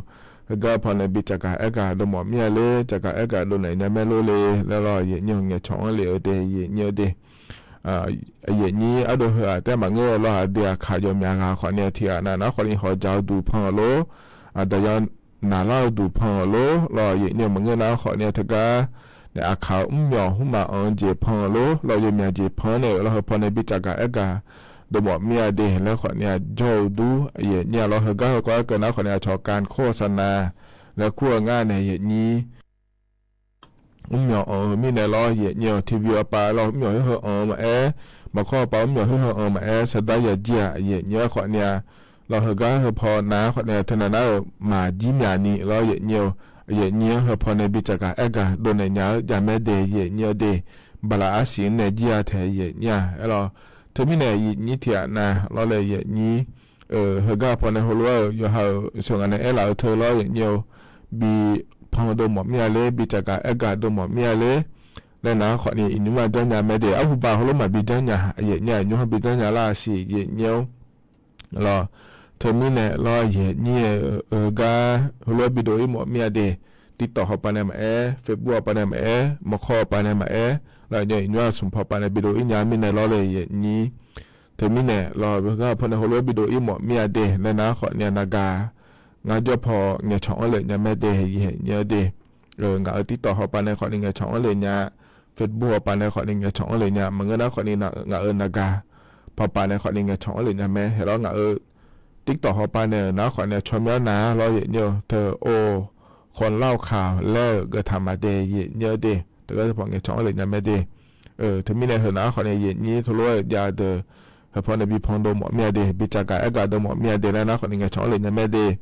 ဟဲကါဖီန့ၣ် ဘံၣ်စၢ်ကၤအဲၣ်ကၤ ဒိၣ်မးမ့ၢ်ဧါလၢ စၢ်ကၤအဲၣ်ကၤဒိၣ်န့ၣ် ညါမဲလိလံ လၢလီၤ ယဲၢ်ညါအိၣ် ငဲၤဆီၣ်အီလံၤဧိၤဒဲး ယဲၢ်ညါအိၣ်ဒဲး ယဲၢ်ညါ အဒိဟဲ တဲမၤငဲလီၤ အဒဲးအခးယီၤမ့ၢ်အဂၤဃီန့ၣ် ထံၣ်အနၤနၤဃီန့ၣ် ဟီၣ်ယၤဒူၣ်ဖီဧိၤလီၤ အဒီးယီၤ နၤလၢဒူၣ်ဖီဧိၤလီၤ လီၤ ယဲၢ်ညါ မၤငဲနၤဃီန့ၣ် တဂၤ န့ၣ်အခးမၠီၣ်ဟူမၤအီၤ ယဲၢ်ဖီဧိၤလီၤ လီၤ ယမ့ၢ်ယဲၢ်ဖီန့ၣ် လီၤ ဟဲဖီန့ၣ် ဘံၣ်စၢ်ကၤအဲၣ်ကၤ ဒိၣ်မးမ့ၢ်ဧါဒဲး လၢဃီန့ၣ် ယီၤဒူၣ် ယဲၢ်ညါလီၤ ဟဲကါ ဟဲကီးကနၤဃီန့ၣ် အဆီၣ်ကၣ်ခိၣ်စနၤ လၢခူအငါန့ၣ် ယဲၢ်ညါ မၠီၣ်အီၤမ့ၢ်နဲလီၤ ယဲၢ်ညါ ထံဝံၤအပၢ်လီၤ မၠီၣ်ဟဲဟဲအီၤမးအဲၣ် မၤခီပၢ်မၠီၣ်ဟဲဟဲအီၤမးအဲၣ် စဒါယၤကံၢ် ယဲၢ်ညါဃီန့ၣ် လီၤ ဟဲကါ ဟဲဖီနၤဃီန့ၣ် တနၤနၤဧၢ မၤကံၢ်မ့ၢ်နံၤလီၤ ယဲၢ်ညါ ယဲၢ်နံၤဧၢ ဟၢဖီန့ၣ် ဘံၣ်စၢ်ကၤအဲၣ်ကၤဒိးနဲၣ်ညါဧၢ ယမဲဒဲး ယဲၢ်နံၤဧၢဒဲး, ဘၣ်လၢအါစံးနဲၣ်ကံယၤထဲ ယဲၢ်နံၤဧၢလီၤ. တမံၤန့ၣ် ယဲၢ်နံၤထံၣ်အနၤ လီၤလၢယဲၢ်နံၤ ဟၢဂၤဖီန့ၣ် ဟိလိဝဲဧၢ ယွၤဟးဧၢ ဆိၣ်ဂ့ၤန့ၣ် အဲၣ်လးအၢထၢလီၤ ယဲၢ်နံၤဧၢ, ဘံၣ်ဖီဒိၣ်မးမ့ၢ်ဧါလဲၣ်, ဘံၣ်စၢ်ကၤအဲၣ်ကၤဒိၣ်မးမ့ၢ်ဧါလဲၣ်, လၢနၤခီန့ၣ် အံၤနံၤမးဒီညါမဲဒဲး အဟူဘၣ်ဟိလိမးဘံၣ်ဒီညါ ယဲၢ်နံၤဧၢ အံၤနံၤဟီဘံၣ်ဒီညါလၢအစံး ယဲၢ်နံၤဧၢ လီၤ. တမံၤန့ၣ်လီၤ ယဲၢ်နံၤဧၢ ဟၢဂၤ ဟိလိဝဲဘံၣ်ဒိၣ်အံၤမးမ့ၢ်ဧါဒဲး, TikTok ဟီပၤန့ၣ်မးအဲၣ်, Facebook ဟီပၤန့ၣ်မးအဲၣ်, လၢညါအံၤနွံအစူၢ်ဖီပၤန့ၣ် ဘံၣ်ဒိၣ်အံၤညါမ့ၢ်န့ၣ်လီၤလၢယဲၢ်နံၤ တမံၤန့ၣ်လီၤ ဟၢဂၤဖီန့ၣ် ဟိလိဝဲဘံၣ်ဒိၣ်အံၤမးမ့ၢ်ဧါဒဲး လၢနၤခီန့ၣ် နဂၤ ငါးကျော်ဖိ ငဲၤဆီၣ်အီၤလၢညါမဲဒဲး ယဲၢ်နံၤဧၢဒဲး, ငါအၢ TikTok ဟီပၤန့ၣ်ခီန့ၣ် ငဲၤဆီၣ်အီၤလၢညါ, Facebook ဟီပၤန့ၣ်ခီန့ၣ် ငဲၤဆီၣ်အီၤလၢညါ, မ့ၢ်ဂ့ၤနၤခီန့ၣ် ငါအၢ နဂၤ ဖီပၤန့ၣ်ခီန့ၣ် ငဲၤဆီၣ်အီၤလၢညါမဲ ဟဲလီၤ ငါအၢ TikTok ဟီပၤန့ၣ် နၤခီန့ၣ် ဆီၣ်မ့ၢ်အီၤနၤလီၤ ယဲၢ်နံၤဧၢ, တအိၣ် ဃိးလီၢ်ခးလဲၣ် ဂဲၤထၢၣ်မးဒဲး ယဲၢ်နံၤဧၢဒဲး, တဂၤတဖီ ငဲၤဆီၣ်အီၤလၢညါမဲဒဲး တမံၤန့ၣ် ဟၢနၤခီန့ၣ် ယဲၢ်နံၤ သိၣ်လိယၤဒီး ဟၢဖီန့ၣ် ဘံၣ်ဖီဒိၣ်မးမ့ၢ်ဧါဒဲး, ဘံၣ်စၢ်ကၤအဲၣ်ကၤဒိၣ်မးမ့ၢ်ဧါဒဲး လၢနၤခီန့ၣ် ငဲၤဆီၣ်အီၤလၢညါမဲဒဲး,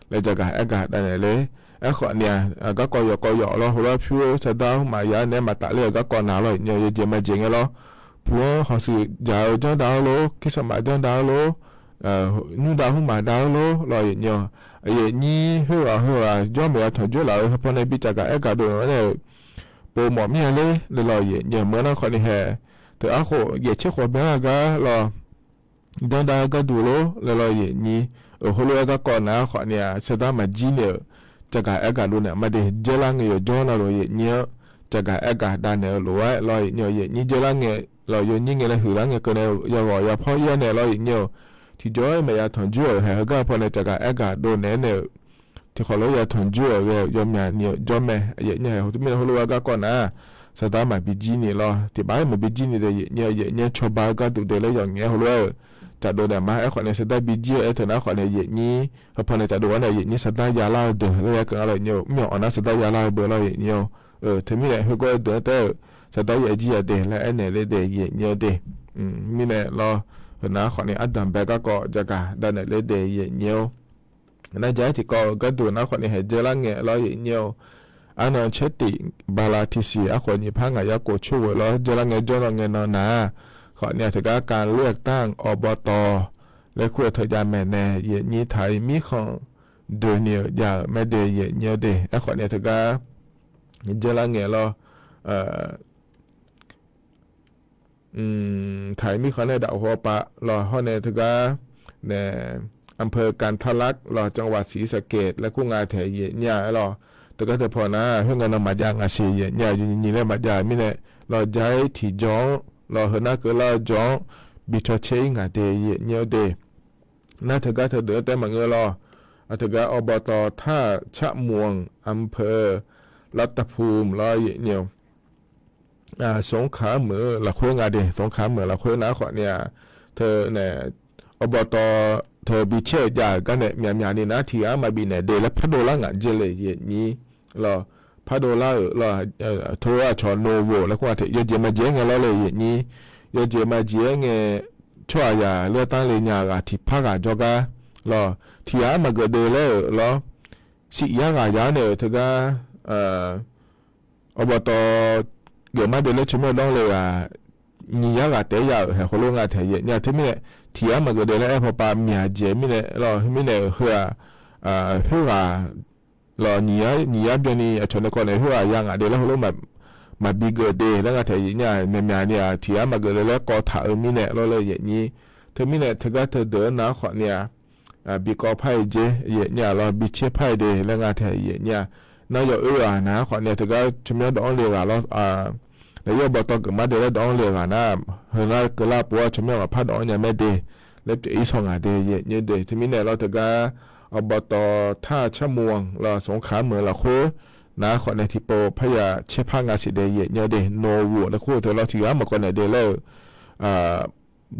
လၢစှၤကၤအဲၣ်ကၤဒၣ်နဲၣ်လၢ အဲၣ်ခီန့ၣ် အဂၤကီၢ်ယီၤကီၢ်ယီၤလီၤ ဟိလိဝဲဖုဧၢ ဆၢဒၣ်မၤယၤနဲၣ် မၤတၢ်လၢအဂၤကီၢ်နၤလီၤ ယဲၢ်နံၤဧၢ ယဲၢ်နံၤမၤယဲၢ်န့ၣ်လီၤ, ဖုဧၢ ဟီၣ်စံၣ်ယၤဧၢ ကၠီဒၣ်ဧၢလီၤ, ခ့ၣ်စၢ်မးကၠီဒၣ်ဧၢလီၤ နူဒါဟူမၤဒါဧၢလီၤ လီၤ ယဲၢ်နံၤဧၢ, ယဲၢ်နံၤ ဟ့ၣ်ဂီၤဟ့ၣ်ဂီၤ ယီၢ်မဲာ်ယၤထီၣ်ကၠိလၢ ဟၢဖီန့ၣ် ဘံၣ်စၢ်ကၤအဲၣ်ကၤဒိၣ်န့ၣ် ပိာ်မးမ့ၢ်ဧါလဲၣ် လၢလီၤ ယဲၢ်နံၤဧၢ မ့ၢ်ဂ့ၤနၤခီန့ၣ် ဟဲ တအါဃိ ယဲၢ်ဆံဃိးဘျါဂၤလီၤ ဒီဒါဂၤဒူၣ်လီၤ လၢလီၤ ယဲၢ်နံၤဧၢ, ဟိလိဝဲဂၤကီၢ်နၤခီန့ၣ် ဆၢဒၣ်မၤကံန့ၣ်ဧၢ, စှၤကၤအဲၣ်ကၤဒိၣ်န့ၣ် မၤဒဲး ယဲၢ်လါငဲၢ်ယိၤကၠီနၤလီၤ ယဲၢ်နံၤဧၢ, စှၤကၤအဲၣ်ကၤဒၣ်နဲၣ်ဧၢ လိၤဝဲလီၤ ယဲၢ်နံၤဧၢ, ယဲၢ်နံၤ ယဲၢ်လါငဲၢ်လီၤ ယဲၢ်နံၤ ငဲၤလၢဟုၣ်လါငဲၢ်ကၢန့ၣ် ယဂီၢ်ယဖီယဲၢ်န့ၣ်လီၤ ယဲၢ်နံၤဧၢ, ထံၣ်ကၠီမဲာ်ယၤထီၣ်ကၠိဧၢ ဟဲဟၢဂၤဖီန့ၣ် စှၤကၤအဲၣ်ကၤဒိၣ်နဲၣ်န့ၣ် ထံၣ်ဃီလၢယၤထီၣ်ကၠိဧၢ ဂဲၤယီၢ်မဲာ်န့ၣ် ကၠီမဲာ် ယဲၢ်နံၤ ဟဲ တမံၤန့ၣ် ဟိလိဝဲဂၤကီၢ်နၤ စှၤဒၣ်မၤဘံကံန့ၣ်လီၤ, တဘၣ်မၤဘံကံန့ၣ်ဒီး ယဲၢ်နံၤ ယဲၢ်နံၤ ဆီၣ်ဘၣ်ဂၤဒူၣ်ဒဲးလၢယီၢ်ငဲၤ ဟိလိဝဲဧၢ, ကၤဒိၣ်န့ၣ် မၤအဲၣ်ခီန့ၣ် စှၤဒၣ်ဘံကံ အဲၣ်ထၢၣ်နၤခီန့ၣ် ယဲၢ်နံၤ ဟၢဖီန့ၣ် ကၤဒိၣ်ဝဲန့ၣ် ယဲၢ်နံၤ စှၤဒၣ်ယၤလၢဒၢး လၢယၤကနၣ်လီၤ ယဲၢ်နံၤ မ့ၢ်အီၣ်နၤ စှၤဒၣ်ယၤလၢဘၢလီၤ ယဲၢ်နံၤဧၢ, တမံၤန့ၣ် ဟဲကီၢ်ဒၢးတဲ စှၤဒၣ်ယဲၢ်ကံယၤဒဲး လၢအဲၣ်နဲၣ်လၢဒဲး ယဲၢ်နံၤဧၢဒဲး, မံၤန့ၣ်လီၤ, ဟၢနၤခီန့ၣ် အဒၢးဘဲကီၢ် စှၤကၤဒၣ်နဲၣ်လၢဒဲး ယဲၢ်နံၤဧၢ နယဲၢ်ထံၣ်ကီၢ်ဂၤဒိၣ်နၤခီန့ၣ် ဟဲယဲၢ်လါငဲၢ်လီၤ ယဲၢ်နံၤဧၢ, အနီၢ်ဆၢတံၣ် ဘၤလးထံဆံး အဃိန့ၣ် ဖးငါယၤကိးဆိၣ်ဝဲလီၤ ယဲၢ်လါငဲၢ် ကၠီနီၢ်ငဲၢ်နီၢ်နၤ, ခီန့ၣ် တဂၤကၤလၢတၢ် အိၣ်ဘီတီၢ် လၢခူၣ်ထၢယၤမဲာ်နဲၣ် ယဲၢ်နံၤ ထးအံၤမံခီ ဒၢးန့ၣ်ယၤမဲာ်ဒဲး ယဲၢ်နံၤဧၢဒဲး အဲၣ်ခီန့ၣ် တဂၤ ယဲၢ်လါငဲၢ်လီၤ ထးအံၤမံဃီန့ၣ်ဒၣ်ဟီပာ်လီၤ ဟီန့ၣ်တဂၤ န့ၣ် อำเภอกันทรลักษณ์ လီၤ จังหวัดศรีสะเกษ လၢခိၣ်ငါထဲ ယဲၢ်နံၤလီၤ, တဂၤတဖီနၤ ဟ့ၣ်ဂီၤနီၢ်မၤဒၣ်ငါစံး ယဲၢ်နံၤ ယဲၢ်နံၤလၢမၤဒၣ်မံၤန့ၣ် လီၤ ယဲၢ်ထံၣ်ကၠီ လီၤ ဟၢနၤကလၢကၠီ ဘံထီၣ်ဆဲအံၤငါဒဲး ယဲၢ်နံၤဒဲး နၤတဂၤတဒၢးတဲမၤငၢၢ်လီၤ, အတဂၤ อบต. ท่าชะมวง อำเภอรัตภูมิ လီၤ ယဲၢ်နံၤ สงขลาเหนือ လီၤဃ့ငါဒဲး สงขลาเหนือ လီၤဃ့နၤခီန့ၣ် ထၢန့ၣ် อบต. ထၢဘံဆဲးယၤဂၤန့ၣ် မၠးမၠးန့ၣ်နၤ ထံဂၤမၤဘံန့ၣ် ဒဲးလၢဖးဒိၣ်လၢငါယဲၢ်လဲၣ် ယဲၢ်နံၤ လီၤ ဖးဒိၣ်လၢဧၢ လီၤ ထိအဆီၣ်နိၣ်ဝိၣ် လၢခိၣ်အထံး ယီၢ်ကဲမၤကဲငဲလီၤလၢယဲၢ်နံၤ ယီၢ်ကဲမၤကဲငဲ ဆီၣ်အယၤလၢတၢ်လၢညါဂၤထံၣ်ဖးဂၤကၠီဂၤ လီၤ ထံဂၤမၤကဒဲးလၢဧၢ လီၤ စံးယၤဂၤယၤန့ၣ် တဂၤ อบต. ဂဲၤမၤဒဲးလၢဆၢမုၢ်ဒိၣ်လၢဂၤ နံၤယၤဂၤတဲယၤဧၢ ဟဲဃိလိငါထဲယဲၢ်နံၤ တမံၤန့ၣ် ထံဂၤမၤကဒဲးလၢအဲၣ်ဖီပာ်မၠးယဲၢ်မံၤန့ၣ် လီၤ မံၤန့ၣ် ဟၢ ဟၢဂၤ လီၤ နံၤယၤဘျီနံၤ အဆီၣ်န့ၣ်ကီၢ်န့ၣ် ဟၢဂၤယၤငါဒဲးလၢဟိလိ မၤဘံကဒဲးလၢငါထဲယဲၢ်နံၤ မၠးမၠးန့ၣ် ထံဂၤမၤကဒဲးလၢကီၢ်ထးအၢမံၤန့ၣ် လီၤလၢယဲၢ်နံၤ တမံၤန့ၣ် တဂၤတဒၢးနၤခီန့ၣ် ဘံကီၢ်ဖးအံၤကဲ ယဲၢ်နံၤလီၤ ဘံဆဲးဖးအံၤဒဲး လၢငါထဲယဲၢ်နံၤ နယီၢ်အၢဂၤနၤခီန့ၣ် တဂၤဆၢမုၢ်ဒိၣ်အီၤလၢဂၤလီၤ နယီၢ် อบต. ဂဲၤမၤဒဲးလၢဒိးအီၤလၢဂၤနၤ ဟၢနၤကလၢပှၤဆၢမုၢ်ဂၤဖးဒိၣ်အီၤညါမဲဒဲး လၢပအံၤဆီၣ်ငါဒဲး ယဲၢ်နံၤဒဲး တမံၤန့ၣ်လီၤ တဂၤ อบต. ท่าชะมวง လီၤ สงขลาเหนือ လီၤဃိ နၤခီန့ၣ် ထံၣ်ပိာ်ဖးယၤဆဲးဖးငါစံးဒဲး ယဲၢ်နံၤဒဲး နိၣ်ဝိၣ် လၢခိၣ်ထၢလီၤ ထံဂၤမၤကီၢ်န့ၣ်ဒဲးလၢ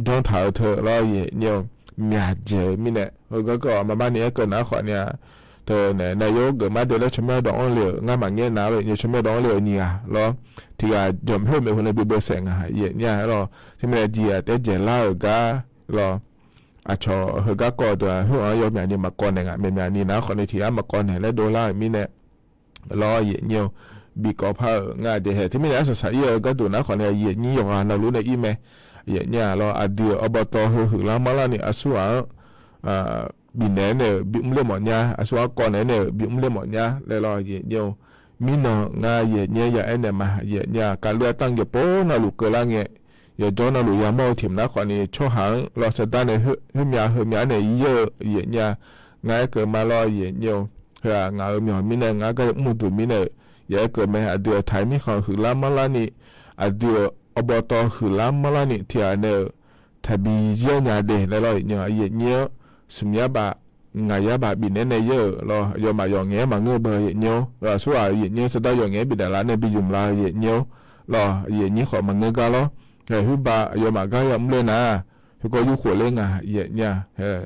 ဒိထးအၢထၢလီၤ ယဲၢ်နံၤ မၠးယဲၢ်မံၤန့ၣ် ဂီၤကီၢ်မၤဘၣ်န့ၣ် ကနၤခီန့ၣ် တနၤယိၣ်ဂဲၤမၤဒဲးလၢဆၢမုၢ်ဒိၣ်အီၤလၢ ငါမၤငဲနၤလၢ ယဆၢမုၢ်ဒိၣ်အီၤလၢနံၤဂၤလီၤ ထံဂၤ ယီၢ်မ့ၢ်ဟ့ၣ်မ့ၢ်ဟိန့ၣ် ဘံဘၢစဲးငါ ယဲၢ်နံၤလီၤ တမ့ၢ်ဒ်ယတဲယဲၢ်လါဧၢဂၤလီၤ အဆီၣ်ဟၢဂၤကီၢ်တဂၤ ဟ့ၣ်အီၤယီၢ်မၠးန့ၣ် မၤကီၢ်န့ၣ်ဂၤ မ့ၢ်မၠးန့ၣ် နၤခီန့ၣ် ထံဂၤမၤကီၢ်န့ၣ် လၢဒိလါမံၤန့ၣ် လီၤယဲၢ်ညိၣ်, ဘံၣ်ကီးဖးအၢ ငါဒဲးဟဲ တမ့ၢ်န့ၣ် အစၢ်စၢ်အံၤအဂၤဒိၣ်နၤဃီန့ၣ် ယဲၢ်ညိၣ်ယဂၤနၤလူန့ၣ်အံၤမ့ၢ်, ယဲၢ်ညိၣ်လီၤ အဒုးအဘီတီၢ်ဟုၣ်လါမါလါန့ၣ် အဆူၣ်ဧါ ဘံၣ်နဲၣ်န့ၣ် ဘံၣ်အူလ့ၣ်မီၣ်ညါ အဆူၣ်ဧါကီၢ်နဲၣ်န့ၣ် ဘံၣ်အူလ့ၣ်မီၣ်ညါ လဲၤလီၤယဲၢ်ညိၣ်, မံနီၢ် ငါယဲၢ်ညိၣ် ယအဲၣ်နဲၣ်မး ယဲၢ်ညိၣ် ကးလုၢ်အတၢ်ယပီနၤလူၤကၢလၢ်ငဲၢ်, ယကၠီနၤလူၤယၤမီၣ်အိၣ်ထံးမနၤဃီန့ၣ် ဆီဟၣ်လီၤ စဒါန့ၣ် ဟၢမၠါဟၢမၠါန့ၣ် ယဲၢ် ယဲၢ်ညိၣ်, ငါအဲၣ်ကမါလီၤယဲၢ်ညိၣ်, ဟဲ ငါအမံၤမံၤန့ၣ် ငါကမူၣ်ဒိၣ်မံၤန့ၣ်, ယအဲၣ်ကမဲ အဒုးအထါမံၣ်ဃီဟုၣ်လါမါလါန့ၣ်, အဒုးအဘီတီၢ်ဟုၣ်လါမါလါန့ၣ် ထံၣ်အန့ၣ် ထးဘံယဲၢ်ညါဒဲး လဲၤလီၤယဲၢ်ညိၣ် အယဲၢ်ညိၣ်, ဆူမဲာ်ညါဘၣ် ငါယါဘၣ်ဘံၣ်နဲၣ်န့ၣ်ယဲၢ်လီၤ ယီၤမးယီၤငဲၤမၤငၢၢ်ဘၢယဲၢ်ညိၣ် လီၤဆူၣ်ဧါ ယဲၢ်ညိၣ် စဒါယီၤငဲၤဘံၣ်ဒၣ်လါန့ၣ် ဘံၣ်ယုၢ်မျးယဲၢ်ညိၣ်, လီၤယဲၢ်ညိၣ်ဃီမၤငၢၢ်ဂၤလီၤ, ဟဲ ဟုဘၣ်ယီၤမးဂၤယၤမူလ့ၣ်နၤ, ဟဲကီၢ်ယူၢ်ဃိးလၢငါ ယဲၢ်ညိၣ်,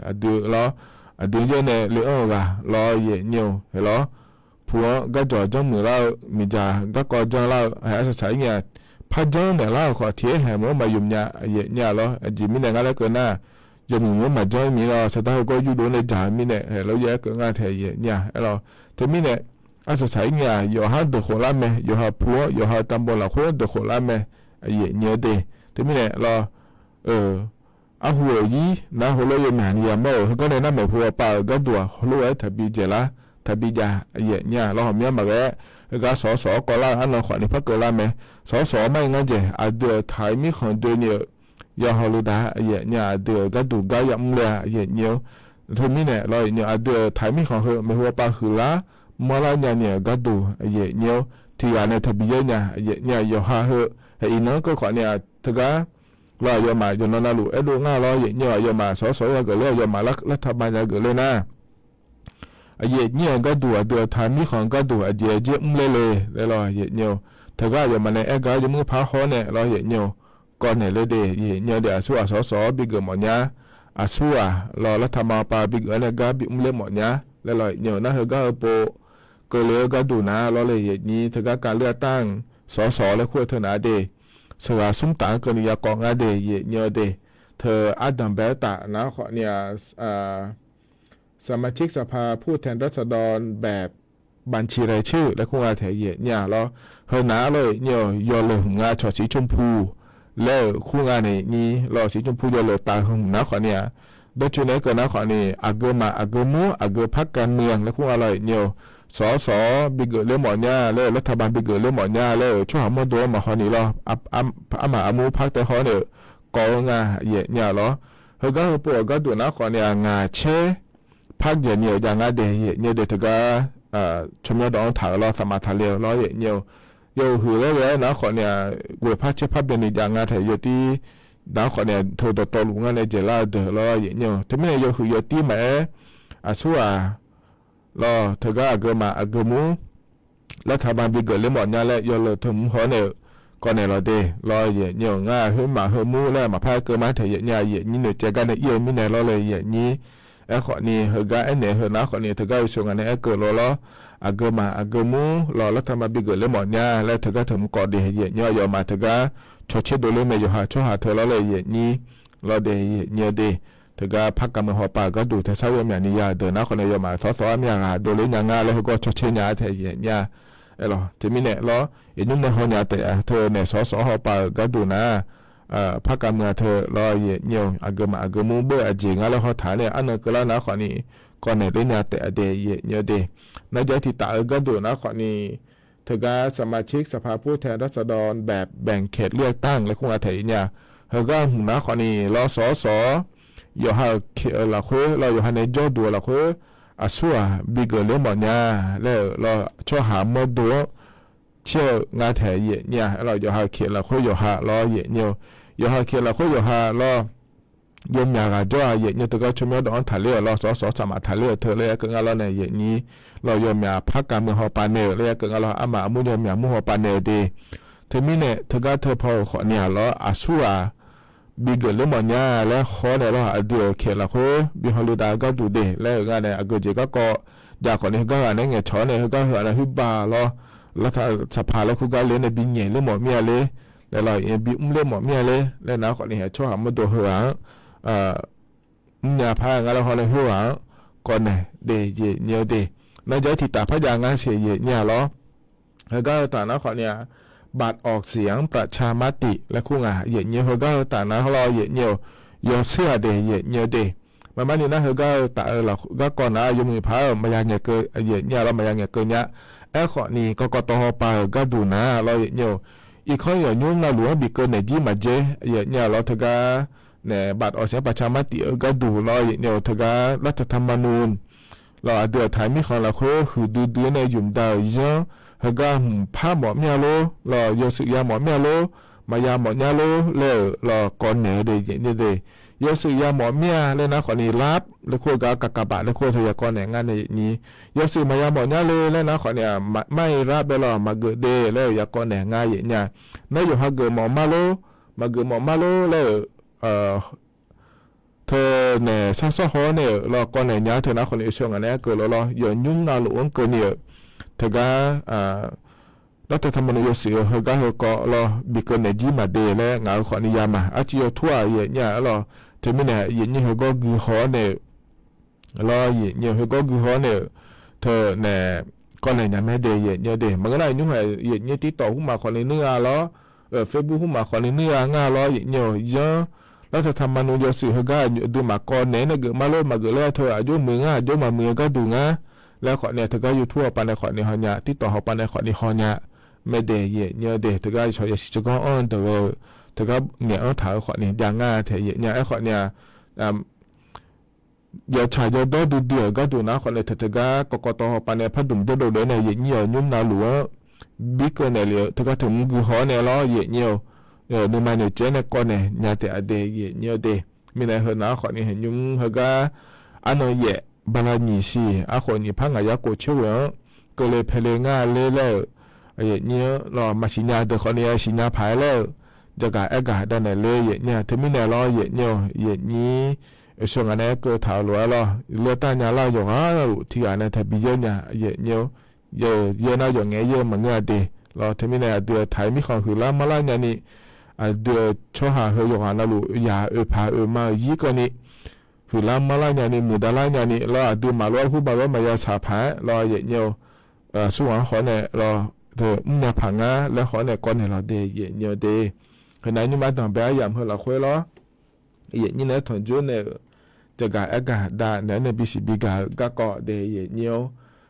အဒုးလီၤ, အဒုးယဲၢ်န့ၣ် လၢအီၣ်ဂၤ လီၤယဲၢ်ညိၣ် ဟဲလီၤ ဖူအီၤ ကၢ်ကၠီၤကၠီမုၢ်လၢ မ့ၢ်ယၤ ကၢ်ကီကၠီလၢ ဟဲအစၢ်စၢ်အံၤ ဖးကၠီန့ၣ်လၢ ခီၣ်ထံးဟဲမ့ၢ်မၤယုၢ်မညါ ယဲၢ်ညိၣ်လီၤ အယံၤမံၤန့ၣ် ငါလၢကနၣ် ယမုၢ်မ့ၢ်မၤကၠီမံၤလီၤ စဒါဟဲကီၢ်ယူၢ်ဒိၣ်န့ၣ် ယၤမံၤန့ၣ် ဟဲလၢယအဲၣ်ကငါထဲယဲၢ်ညိၣ်လီၤ တမံၤန့ၣ် အစၢ်စၢ်အံၤ ယီၤဟးဒၢးဃိးလါမဲာ် ယီၤဟးဖူအီၤ ယီၤဟးတၢ်ဘီလၢ်ဃိဒၢးဃိးလါမဲာ် အယဲၢ်ညိၣ်ဒဲး တမံၤန့ၣ်လီၤ အဟူးအယံၤ နၢ်ဟူလၢယမ့ၢ်နံၤယၤမီၢ်ဧၢ ဟဲကီၢ်န့ၣ် နၢ်မဲာ်ဖိအပၢ်ဧၢ ကၢ်ဒိၣ်ဧါ ဟိလိဝဲ ထးဘံယဲၢ်လါ ထးဘံယၤ ယဲၢ်ညိၣ်လီၤ ဟီၣ်မံမၤဂဲၤ ဟဲဂၤစီၤစီၤကီးလၢအနီၢ်ဃီန့ၣ် ဖးကၢလါမဲာ် စီၤစီၤမ့ၢ်ငါယဲၢ် အဒုးအထါမံၣ်ဃီဒုးန့ၣ် ယဟီၣ်လိာ်သး ယဲၢ်ညိၣ် အဒုးကၢ်ဒိၣ်ကၢ်ယၤမူလ့ၣ် ယဲၢ်ညိၣ် တမံၤန့ၣ်လီၤ ယဲၢ်ညိၣ် အဒုးအထါမံၣ်ဃီဟၢ မ့ၢ်ဟူအပၢ်ဃုာ်လါ မီၢ်လါညါန့ၣ် ကၢ်ဒိၣ် ယဲၢ်ညိၣ် ထံဂၤန့ၣ် ထးဘံယဲၢ်ညါ ယဲၢ်ညိၣ် ယီၤဟးဟၢ ဟဲအံၤနီၢ်ကီၢ်ဃီန့ၣ် တဂၤ လီၤယီၤမး ယနီၢ်နၢ်လူၤအဲၣ်ဒိးငါလီၤ ယဲၢ်ညိၣ် ယီၤမး စီၤစီၤယၤဂၤလၢ ယီၤမးလၢထးဘံယၤဂၤလၢနၤ အယဲၢ်ညိၣ်အကၢ်ဒိၣ် အဒုးအထါမံၣ်ဃီကၢ်ဒိၣ် အယဲၢ်ကၠ့မူလ့ၣ်လၢ လီၤယဲၢ်ညိၣ် တဂၤယီၤမးန့ၣ် အဲၣ်ဂၤယမုၢ်ဖးဟီန့ၣ် လီၤယဲၢ်ညိၣ် ကီၢ်နဲၣ်လၢဒဲး ယဲၢ်ညိၣ်ဒဲး အဆူၣ်အစီၤစီၤ ဘံၣ်ဂၢၢ်မီၣ်ညါ အဆူၣ်ဧါ လီၤလၢထးမၤပၢ်ဘံၣ်ဂၢၢ်န့ၣ် ကၢ်ဘံၣ်မူလ့ၣ်မီၣ်ညါ လၢလီၤယဲၢ်ညိၣ် နၢ်ဟၢဂၤဧၢပိ ကၢလၢကၢ်ဒိၣ်နၤ လီၤလၢယဲၢ်ညိၣ် တဂၤကးလၢအတၢ် စီၤစီၤလၢဃိထၢနၤဒဲး စှၤဂၤဆူၣ်တၢ်ကၢၢ်န့ၣ် ယၤကိးဂၤဒဲး ယဲၢ်ညိၣ်ဒဲး ထၢအါဒၢၣ်ဘဲတၢ်နၤဃီန့ၣ် สมาชิกสภาผู้แทนราษฎรแบบบัญชีรายชื่อ လၢခိၣ်ငါထဲယဲၢ်ညိၣ်လီၤ ဟၢနၤလီၤယဲၢ်ညိၣ် ယီၤလၢၢ်မုၢ်ငါဆီၣ်စံးကၠိမဖူ လၢခိၣ်ငါန့ၣ်ညိၣ် လီၤစံးကၠိမဖူယီၤလၢၢ်တၢ်ဟၢမုၢ်နၤဃီန့ၣ် ဒီးဆူန့ၣ်ကနၤဃီန့ၣ် အဂၢၢ်မးအဂၢၢ်မူ အဂၢၢ်ဖးကၤမၢၢ် လၢခိၣ်ငါလီၤယဲၢ်ညိၣ် စီၤစီၤ ဘံၣ်ဂၢၢ်လၢမီၣ်ညါ လၢလၢထးဘံၣ်ဂၢၢ်လၢမီၣ်ညါ လၢဆီၣ်ဟးမီၢ်ဒိၣ်မၤဃီန့ၣ်လီၤ အမၤအမူဖးတဲဃီန့ၣ် ကိးဂၤယဲၢ်ညိၣ်လီၤ ဟၢဂၤဧၢပိ အကၢ်ဒိၣ်နၤဃီန့ၣ် အငါဆဲ ဖးယဲၢ်န့ၣ် ယၤငါဒဲး ယဲၢ်ညိၣ်ဒဲးတဂၤ ဆီၣ်မၠီဒီးထးလီၤ သးမၤထးလဲၣ်လီၤ ယဲၢ်ညိၣ် ယဟုၣ်လၢဂၤနၤဃီန့ၣ် ဝဲဖးဆဲဖးဘဲန့ၣ် ယၤငါထဲယိၤတံၢ် နၤဃီန့ၣ် ထိၣ်ဒီးတီလူၤငါန့ၣ် ယဲၢ်လါဒၢးလီၤ ယဲၢ်ညိၣ် တမ့ၢ်န့ၣ် ယဟုၣ်ယိၤတံၢ်မးအဲ အဆူၣ်ဧါ လီၤ တဂၤအဂၢၢ်မးအဂၢၢ်မူ လၢထးဘံၣ်ဂၢၢ်လၢမီၣ်ညါလၢ ယီၤလၢၢ်ထၢမုၢ်ဟီန့ၣ် ကိးနဲၣ်လီၤဒဲး လီၤယဲၢ်ညိၣ် ငါဟၢမးဟၢမူလၢမၤဖးကၢမၤထဲယဲၢ်ညိၣ် ယဲၢ်ညိၣ်န့ၣ် ကဲဂၤန့ၣ် အံၤမံၤန့ၣ်လီၤလၢယဲၢ်ညိၣ် အဲၣ်ဃီန့ၣ် ဟၢဂၤအဲၣ်နဲၣ်ဟၢနၤဃီန့ၣ် တဂၤအံၤဆိၣ်ဂၤန့ၣ် အဲၣ်ကၢလီၤလီၤ အဂၢၢ်မးအဂၢၢ်မူ လီၤလၢထးဘံၣ်ဂၢၢ်လၢမီၣ်ညါ လၢတဂၤထၢမုၢ်ကိးဒဲး ယဲၢ်ညိၣ် ယီၤမးတဂၤ ဆီၣ်ဆ့ဒိၣ်လၢမဲာ်ယိၤဟၣ် ဆီၣ်ဟးထၢလီၤလၢယဲၢ်ညိၣ် လီၤဒဲး ယဲၢ်ညိၣ်ဒဲး တဂၤဖးကၤမၢၢ်ဟီၣ်ပၢ်အဂၤဒိၣ် ထဲဆါယီၤမၠးန့ၣ် ယၤဒၢးနၤဃီန့ၣ် ယီၤမးသီသီအမ့ၢ်အဂၤ ဒိၣ်လၢညါငါလၢဟၢဂီၤဆီၣ်ဆ့ညါထဲယဲၢ်ညိၣ် အဲၣ်လီၤ တမံၤန့ၣ်လီၤ ယညိၣ်နဲၣ်ဟီၣ်ညါတဲာ် ထဲနဲၣ်စီၤစီၤဟီၣ်ပၢ်အဂၤဒိၣ်နၤ ဖးကၤမၢၢ်ထၢလီၤယဲၢ်ညိၣ် အဂၢၢ်မးအဂၢၢ်မူဘၣ်အယံၤ ငါလၢဟီၣ်ထးန့ၣ် အနီၢ်ကလါနၤဃီန့ၣ် ကိးနဲၣ်လၢညါတဲာ်အဒဲး ယဲၢ်ညိၣ်ဒဲး နယဲၢ်ထံၣ်တၢ်အဂၤဒိၣ်နၤဃီန့ၣ် တဂၤ สมาชิกสภาผู้แทนราษฎรแบบแบ่งเขตเลือกตั้ง လၢခိၣ်ငါထဲယဲၢ်ညိၣ် ဟၢဂၤမုၢ်နၤဃီန့ၣ် လီၤစီၤစီၤ ယိၤဟၣ်ခံးအလၢဃီ လီၤယိၤဟၣ်န့ၣ် ကၠီဒိၣ်အလၢဃီ အဆူၣ်ဧါ ဘံၣ်ဂၢၢ်လၢမီၣ်ညါ လၢလီၤဆီၣ်ဟးမီၢ်ဒိၣ် ဆဲးငါထဲယဲၢ်ညိၣ် လီၤယိၤဟၣ်ခံးအလၢဃီ ယိၤဟၣ်လီၤယဲၢ်ညိၣ် ယိၤဟၣ်ခံးအလၢဃီ ယိၤဟၣ်လီၤ ယိၤမၠးဂၤကၠီဧါ ယဲၢ်ညိၣ် တဂၤဆီၣ်မၠီဒီးအီထးလၢအလီၤ စီၤစီၤစးမးထးလၢအထၢလၢယကငါလီၤန့ၣ် ယဲၢ်ညိၣ် လီၤယိၤမၠးဖးကၤမၢၢ်ဟီၣ်ပၢ်န့ၣ် လၢယကငါလီၤ အမၤအမူယိၤမၠးမူဟီၣ်ပၢ်န့ၣ်ဒဲး တမံၤန့ၣ် တဂၤထၢဖီခိၣ်န့ၣ်လီၤ အဆူၣ်ဧါ ဘံၣ်ဂၢၢ်လၢမီၣ်ညါလၢဃီန့ၣ်လီၤ အဒုးခံးလၢဃီ ဘံၣ်ဟီၣ်လုၢ်တၢ်အဂၤဒိၣ်ဒဲး လၢဂၤန့ၣ် အဂ့ၢ်က့ၤကီကီး ယၤဃီန့ၣ် ဟၢဂၤဂၤန့ၣ် ငဲၤထီၣ်န့ၣ် ဟၢဂၤဟၢဂၤန့ၣ် ဟုဘၣ်လီၤ လၢစဖးလၢခိၣ်ဂၤလၢန့ၣ် ဘံၣ်ညဲၣ်လၢမီၣ်မ့ၢ်ဧါလၢ လဲၤလီၤ ဘံၣ်အူလၢမီၣ်မ့ၢ်ဧါလၢ လၢနၤဃီန့ၣ် ဟဲဆီၣ်ဟးမီၢ်ဒိၣ်ဟၢဧါ မၠးဖးငါလၢဃီန့ၣ်ဟၢဧါ ကိးနဲၣ်ဒဲး ယဲၢ်ညိၣ်ဒဲး နယဲထံၣ်တၢ်ဖးယံၤငါစ့ၢ် ယဲၢ်ညါလီၤ. ဟဲဂၤဧၢ တၢ်နါဃီန့ၣ် บัตรออกเสียงประชามติ လၢခိၣ်ငါ ယဲၢ်ညါ ဟဲဂၤဧၢ တၢ်နါလီၤ ယဲၢ်ညါဧိၤ, ယီၤဆံးအဒဲး ယဲၢ်ညါဒဲး, မ့မ့ၢ်န့ၣ်နဟဲဂၤဧၢ တၢ်အၢၣ်လီၤဂၤကီၢ်နၤ ယမိၢ်ဖးဧၢ မယၤငဲၢ်ကၢ ယဲၢ်ညါလီၤ မယၤငဲၢ်ကၢညါ, အဲၣ်ဃီန့ၣ် ကကတီၢ်ဟီၣ်ပၤဧၢ ဂၤဒိၣ်နၤလီၤ ယဲၢ်ညါဧိၤ, အံၤခီယီၤညိမနၤလူၤ ဘံၣ်ကၢနဲၣ်ကၠံမၤကဲ ယဲၢ်ညါလီၤ တဂၤ န့ၣ် บัตรออกเสียงประชามติ အၢ ဂၤဒိၣ်လီၤ ယဲၢ်ညါဧိၤ တဂၤ รัฐธรรมนูญ လီၤအဒုးအထၢၣ်မံဃီလၢအဃိ ဟုၣ်ဒုဒုန့ၣ် ယုၢ်မတၤဧၢ ယၢ ဟဲဂၤမုၢ်ဖးမီၣ်မ့ၢ်ဧါလီၤ လီၤ ယီၤစံးယၤမီၣ်မ့ၢ်ဧါလီၤ မၤယၤမီၣ်ညါလီၤ လၢလီၤကီၢ်နဲၣ်ဒဲး ယဲၢ်ညါဒဲး, ယီၤစံးယၤမီၣ်မ့ၢ်ဧါ လၢနါဃီန့ၣ် လါ လၢခိၣ်ဂၤကကဘၣ် လၢခိၣ်သယၤကီၢ်နဲၣ် ငါန့ၣ် ယဲၢ်ညါ, ယီၤစံးမၤယၤမီၣ်ညါလၢ လၢနါဃီန့ၣ် မ့ၢ်အံၤရးဘဲလီၤ မၤဂၢၢ်ဒဲး လၢယၤကီၢ်နဲၣ် ငါ ယဲၢ်ညါ, နယီၤဟးဂၢၢ်မီၣ်မးလီၤ, မၤဂၢၢ်မီၣ်မးလီၤ လၢ ထၢၣ်န့ၣ် ဆၣ်စီၣ်ဟီန့ၣ် လီၤကီၢ်နဲၣ်ညါ ထၢၣ်နါဃီန့ၣ် အဆှၢငါန့ၣ် ကၢၢ်လီၤလီၤ ယီၤညူမနၤလိာ်အိၣ်ကၢၢ်န့ၣ်ဧၢ, တဂၤ လၢတၢ်ထမနီၤယီၤစံးဧၢ ဟဲဂၤဟဲကီးလီၤ ဘံၣ်ကၢၢ်နဲၣ်ကၠံမၤဒဲး လၢငါအဃီန့ၣ်ယၤမး အါစုယီၤထူဧါ ယဲၢ်ညါလီၤ, တမ့ၢ်န့ၣ် ယဲၢ်ညါဟဲဂီၤဂုၢ်ဟီန့ၣ် လီၤ ယဲၢ်ညါဟဲဂီၤဂုၢ်ဟီန့ၣ် ထၢၣ်န့ၣ် ကီၢ်နဲၣ်ညါမ့ၢ်ဒဲး ယဲၢ်ညါဒဲး မ့ၢ်ဂ့ၤနၤ ညူဟဲ ယဲၢ်ညါ TikTok ဟူမၤဃီန့ၣ်နုၢ်ဂၤလီၤ, Facebook ဟူမၤဃီန့ၣ်နုၢ်ဂၤငါလီၤ ယဲၢ်ညါဧိၤ ယီၤ လၢတၢ်ထမနီၤယီၤစံးဟဲဂၤ ဒုးမၤကီၢ်နဲၣ်န့ၣ် ဂ့ၤမးလၢ မၤဂ့ၤလၢထၢၣ်အယိမုာ်ငါ ယိမၤမုာ်အဂၤဒုးငါ, လၢဃီန့ၣ် တဂၤ YouTube ဟီၣ်ပာ်န့ၣ်ဃီန့ၣ်ဟီညါ TikTok ဟီၣ်ပာ်န့ၣ်ဃီန့ၣ်ဟီညါ, မ့ၢ်ဒဲး ယဲၢ်ညါဒဲး တဂၤ ယဆီၣ်ယဲၢ်စံးကီအီၣ်တဂၤ တဂၤ ငဲၢ်အီၣ်ထၣ်အဃီန့ၣ် ယၤငါထဲ ယဲၢ်ညါ အဲၣ်ဃီန့ၣ် ယီၤဆၣ်ယီၤဒီဒုဒုအဂၤဒိၣ်နၤဃီန့ၣ် ထၢၣ်တဂၤ ကကီၢ်တီဟီၣ်ပာ်န့ၣ် ဖးဒိၣ်မုၢ်ဒိၣ်ဒိၣ်ဒဲးန့ၣ် ယဲၢ်ညါအီၤညိမနၤလိၤဧၢ, ဘံၣ်ကၢၢ်နဲၣ်လံ တဂၤထၢၣ်မူဂုၢ်ဟီန့ၣ်လီၤ ယဲၢ်ညါဧိၤ, န့ၣ်မၤန့ၢ်ကဲန့ၣ်ကီၢ်နဲၣ်ညါတဲအဒဲး ယဲၢ်ညါဒဲး, မ့ၢ်န့ၣ်ဟၢနၤဃီန့ၣ် ဟဲညါဟဲဂၤ အါနီၢ်ယဲၢ် ဘၣ်လါနံၣ်ဆံ အဃိန့ၣ်ဖးငါယၤကိးဆိဝဲဧၢ, ကလ့ဖဲလ့ငါလ့လၢ ယဲၢ်ညါလီၤ မၤစံၣ်ညါဒၢးဃီန့ၣ် ယစံၣ်ညါဖးလၢ ယကၤအဲၣ်ကၤဒၣ်နဲၣ်လၢ ယဲၢ်ညါ တမံၤန့ၣ်လီၤ ယဲၢ်ညါဧိၤ ယဲၢ်ညါ အဆိငါန့ၣ်ကၢၢ်ထးလိာ်ဝဲလီၤ လၢတၢ်ညါလၢယဂၤ ထံဂၤန့ၣ် တဘံယဲၢ်ညါ ယဲၢ်ညါဧိၤ ယဲၢ်နၤယီၤငဲၤယဲၢ်မၤငၢၢ်အဒဲးလီၤ တမံၤန့ၣ်အဒုးအထးမံဃီၤ ဟုၣ်လါမါလါညါန့ၣ် အဒုးအဆီဟးဟၢယဂၤနၤလိာ် ယၤအၢဖးအၢမၤယံၤကၢၢ်န့ၣ် ဟုၣ်လါမါလါညါန့ၣ် မုၢ်ဒါလါညါန့ၣ်လီၤ အဒုးမၤလိဟူဘၣ်ဝဲမၤယၤဆၣ်ဖးလီၤ ယဲၢ်ညါဧိၤ ဆိဝဲဃီန့ၣ်လီၤ မူညါဖးငါလၢဃီန့ၣ် ကီၢ်နဲၣ်လီၤဒဲး ယဲၢ်ညါဧိၤဒဲး ဟၢနၤညါမၤတၢ်ဘဲအယၤမၢလီၤဃဲလီၤ ယဲၢ်ညါန့ၣ်ထီၣ်ကၠိန့ၣ် ယကၤအဲၣ်ကၤဒၣ်နဲၣ်န့ၣ် ဘံစံးဘံဂၤဂၤကီၢ်ဒဲး ယဲၢ်ညါဧိၤ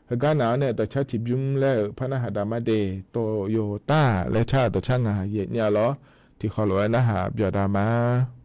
ဟဲဂၤနၤန့ၣ် ဒီးဆါထံဘျုးလၢ ဖးနၢ်ဟးဒၣ်မးဒဲး တိယိၤတၢ် လၢဆါဒီးဆါငါ ယဲၢ်ညါလီၤ ထံၣ်ဃီလိာ်ဝဲနၢ်ဟးပၠီၤဒၣ်မး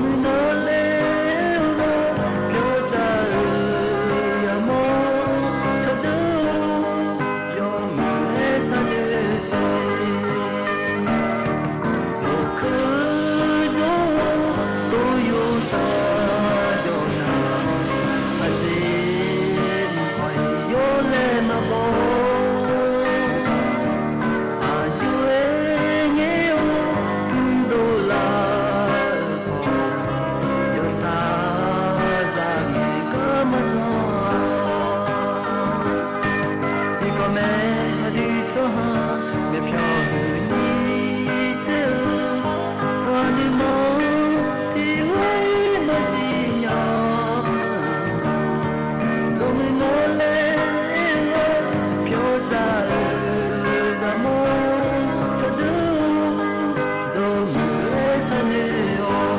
မုၢ်နၤလဲၤဝဲ ပျီတၢ်အၢ ယမိၢ် ဆီဒၢ ယီၤမုၢ်ဟဲဆါဒၢးစ့ မုၢ်ခုၣ်ဒိၣ် တိယိၤတၢ်ဒီးနၤ အသ့ၣ် ယီၤလဲၤနဘီ အဒုးဝဲန့ၣ်အိၣ် ဒိၣ်လၢခီ ယီၤစၢ်စၢ်မ့ၢ်ကမၤတီ ဒ်ကီၢ်မဲဒ်ကီၢ်ဟါ မဲာ်ဖျီဟုနံၤတၢ် စီၤနံၤမီၤ ထံၣ်ဝဲမၤစံၣ်ညီၣ် စီၤမုၢ်နီၤလဲၤဝဲ ပျီတၢ်အၢ ယမိၢ် ဆီဒၢ စီၤမုၢ်ဟဲဆါန့ၢ်အီၤ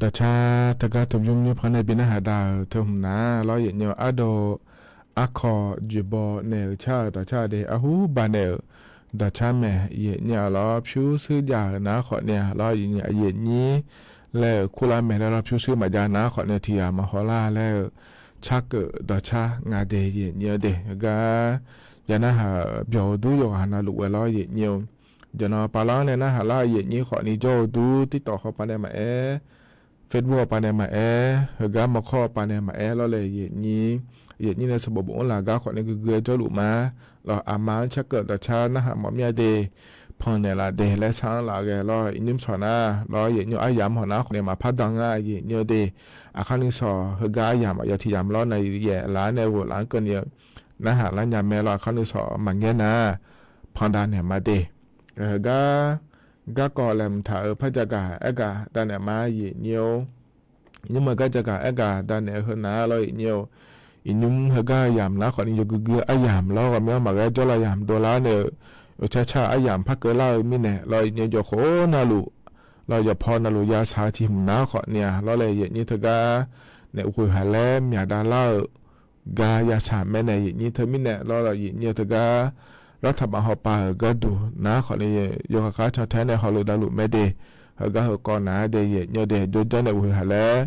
ဒီးဆါတဂၤတဘျုးမံၤဖဲန့ၣ် ဘံနၢ်ဟးဒါအၢ ထၢမုၢ်နၤလီၤ ယဲၢ်ညီအဒိ အခီၣ်ယဘီန့ၣ် ဆၣ်ဒီးဆၣ်ဒ့ အဟူဘၣ်န့ၣ် ဒီးဆါမဲာ် ယဲၢ်ညီလီၤ ဖၠူစၢ်ယၤနၤခီန့ၣ်လီၤ ယဲၢ်ညီ ယဲၢ်ညီ လၢခိလၢမဲာ်လၢလီၤ ဖၠူစၢ်မၤယၤနၤခီန့ၣ် ထံၣ်ယၤမၤဟီလၢ်လၢ ဆၣ်ကၢးဒီးဆါ ငါဒဲး ယဲၢ်ညီဒဲး ဂၤ ယၤနၢ်ဟး ဘျီၣ်ဒူ ယဂၤဟးနၤလိာ်ဝဲလီၤ ယဲၢ်ညီ ယနီၤပၤလီၤန့ၣ် နၢ်ဟးလၢယဲၢ်ညီဃီန့ၣ် ကၠီအိၣ်ဒူ TikTok ဃီပၤန့ၣ်မၤအဲၣ် Facebook ပၤန့ၣ်မၤအဲၣ် ဟဂၤမီခီပၤန့ၣ်မၤအဲၣ်လီၤလၢယဲၢ်ညီ ယဲၢ်ညီန့ၣ် စဘိးဘိးအိၣ်လၢဂၤဃီန့ၣ် ဂုၤဂုၤအကၠီလိာ်မး လီၤအမါဆၣ်ကၢးဒီးဆါ နၢ်ဟးမီၤမ့ၢ်အဒဲး ဖီၣ်န့ၣ်လၢဒဲး လဲၤဆါလၢအဂဲၤလီၤ အံၤနုၢ်ဆီၣ်နၤ လီၤယဲၢ်ညီအယၤမဟီၣ်နၤဃီန့ၣ် မၤဖးဒိၣ်ငါ ယဲၢ်ညီဒဲး အခီနုၢ်ဆီၣ် ဟဂၤအယၤမး ယီၤထံၣ်ယၤမးလီၤ နယဲၢ်အလါန့ၣ် ဂိၢ်လၢကၢန့ၣ် နၢ်ဟးလၢညါမဲာ်လီၤ အခီနုၢ်ဆီၣ် မၤငဲနၤ ဖီၣ်ဒၣ်န့ၣ်မၤဒဲး ဟဂၤ ဂၤကီၢ်လဲၤမုၢ်ထးအၢ ဖးကၠဂၤအဲၣ်ဂၤဒၣ်နဲၣ်မး ယဲၢ်ညီ ယမ့ၢ်ဂၤကၠဂၤအဲၣ်ဂၤဒၣ်နဲၣ်ဟၢနၤလီၤ ယဲၢ်ညီ အံၤနုၢ်ဟဂၤယၤမးနၤဃီန့ၣ် ယဂုၤဂုၤအယၤမးလီၤ ဂီၢ်မ့ၢ်အီၤမၤဂဲၤကၠီလီၤယၤမးဒိၣ်လါန့ၣ် ယဆၣ်ဆၣ်အယၤမးဖးကၢလၢမံၤန့ၣ် လီၤယဲၢ်ညီယီၤဃိနၤလူၤ လီၤယီၤဖီနၤလူၤ ယၤဆၣ်ထံမးနၤဃီန့ၣ် လီၤလၢယဲၢ်ညီတဂၤ န့ၣ် ဝ့ၢ်ဟးလဲၣ်မၠးဒၣ်လၢ ဂၤယၤဆၣ်မဲာ်န့ၣ် ယဲၢ်ညီထၢမံၤန့ၣ် လီၤလီၤယဲၢ်ညီတဂၤ ရၢ်ထးဘးဟီၣ်ပၤဂၤဒူၣ်နၤဃီန့ၣ် ယဂၤဃါဆီၣ်ထဲန့ၣ် ဟီၣ်လိာ်ဒၣ်လိာ်မဲာ်ဒဲး ဟဂၤဟၢကီၢ်နၤဒဲး ယဲၢ်ညီဒဲး ဒိၣ်ဒၢန့ၣ် ဝ့ၢ်ဟးလဲၣ်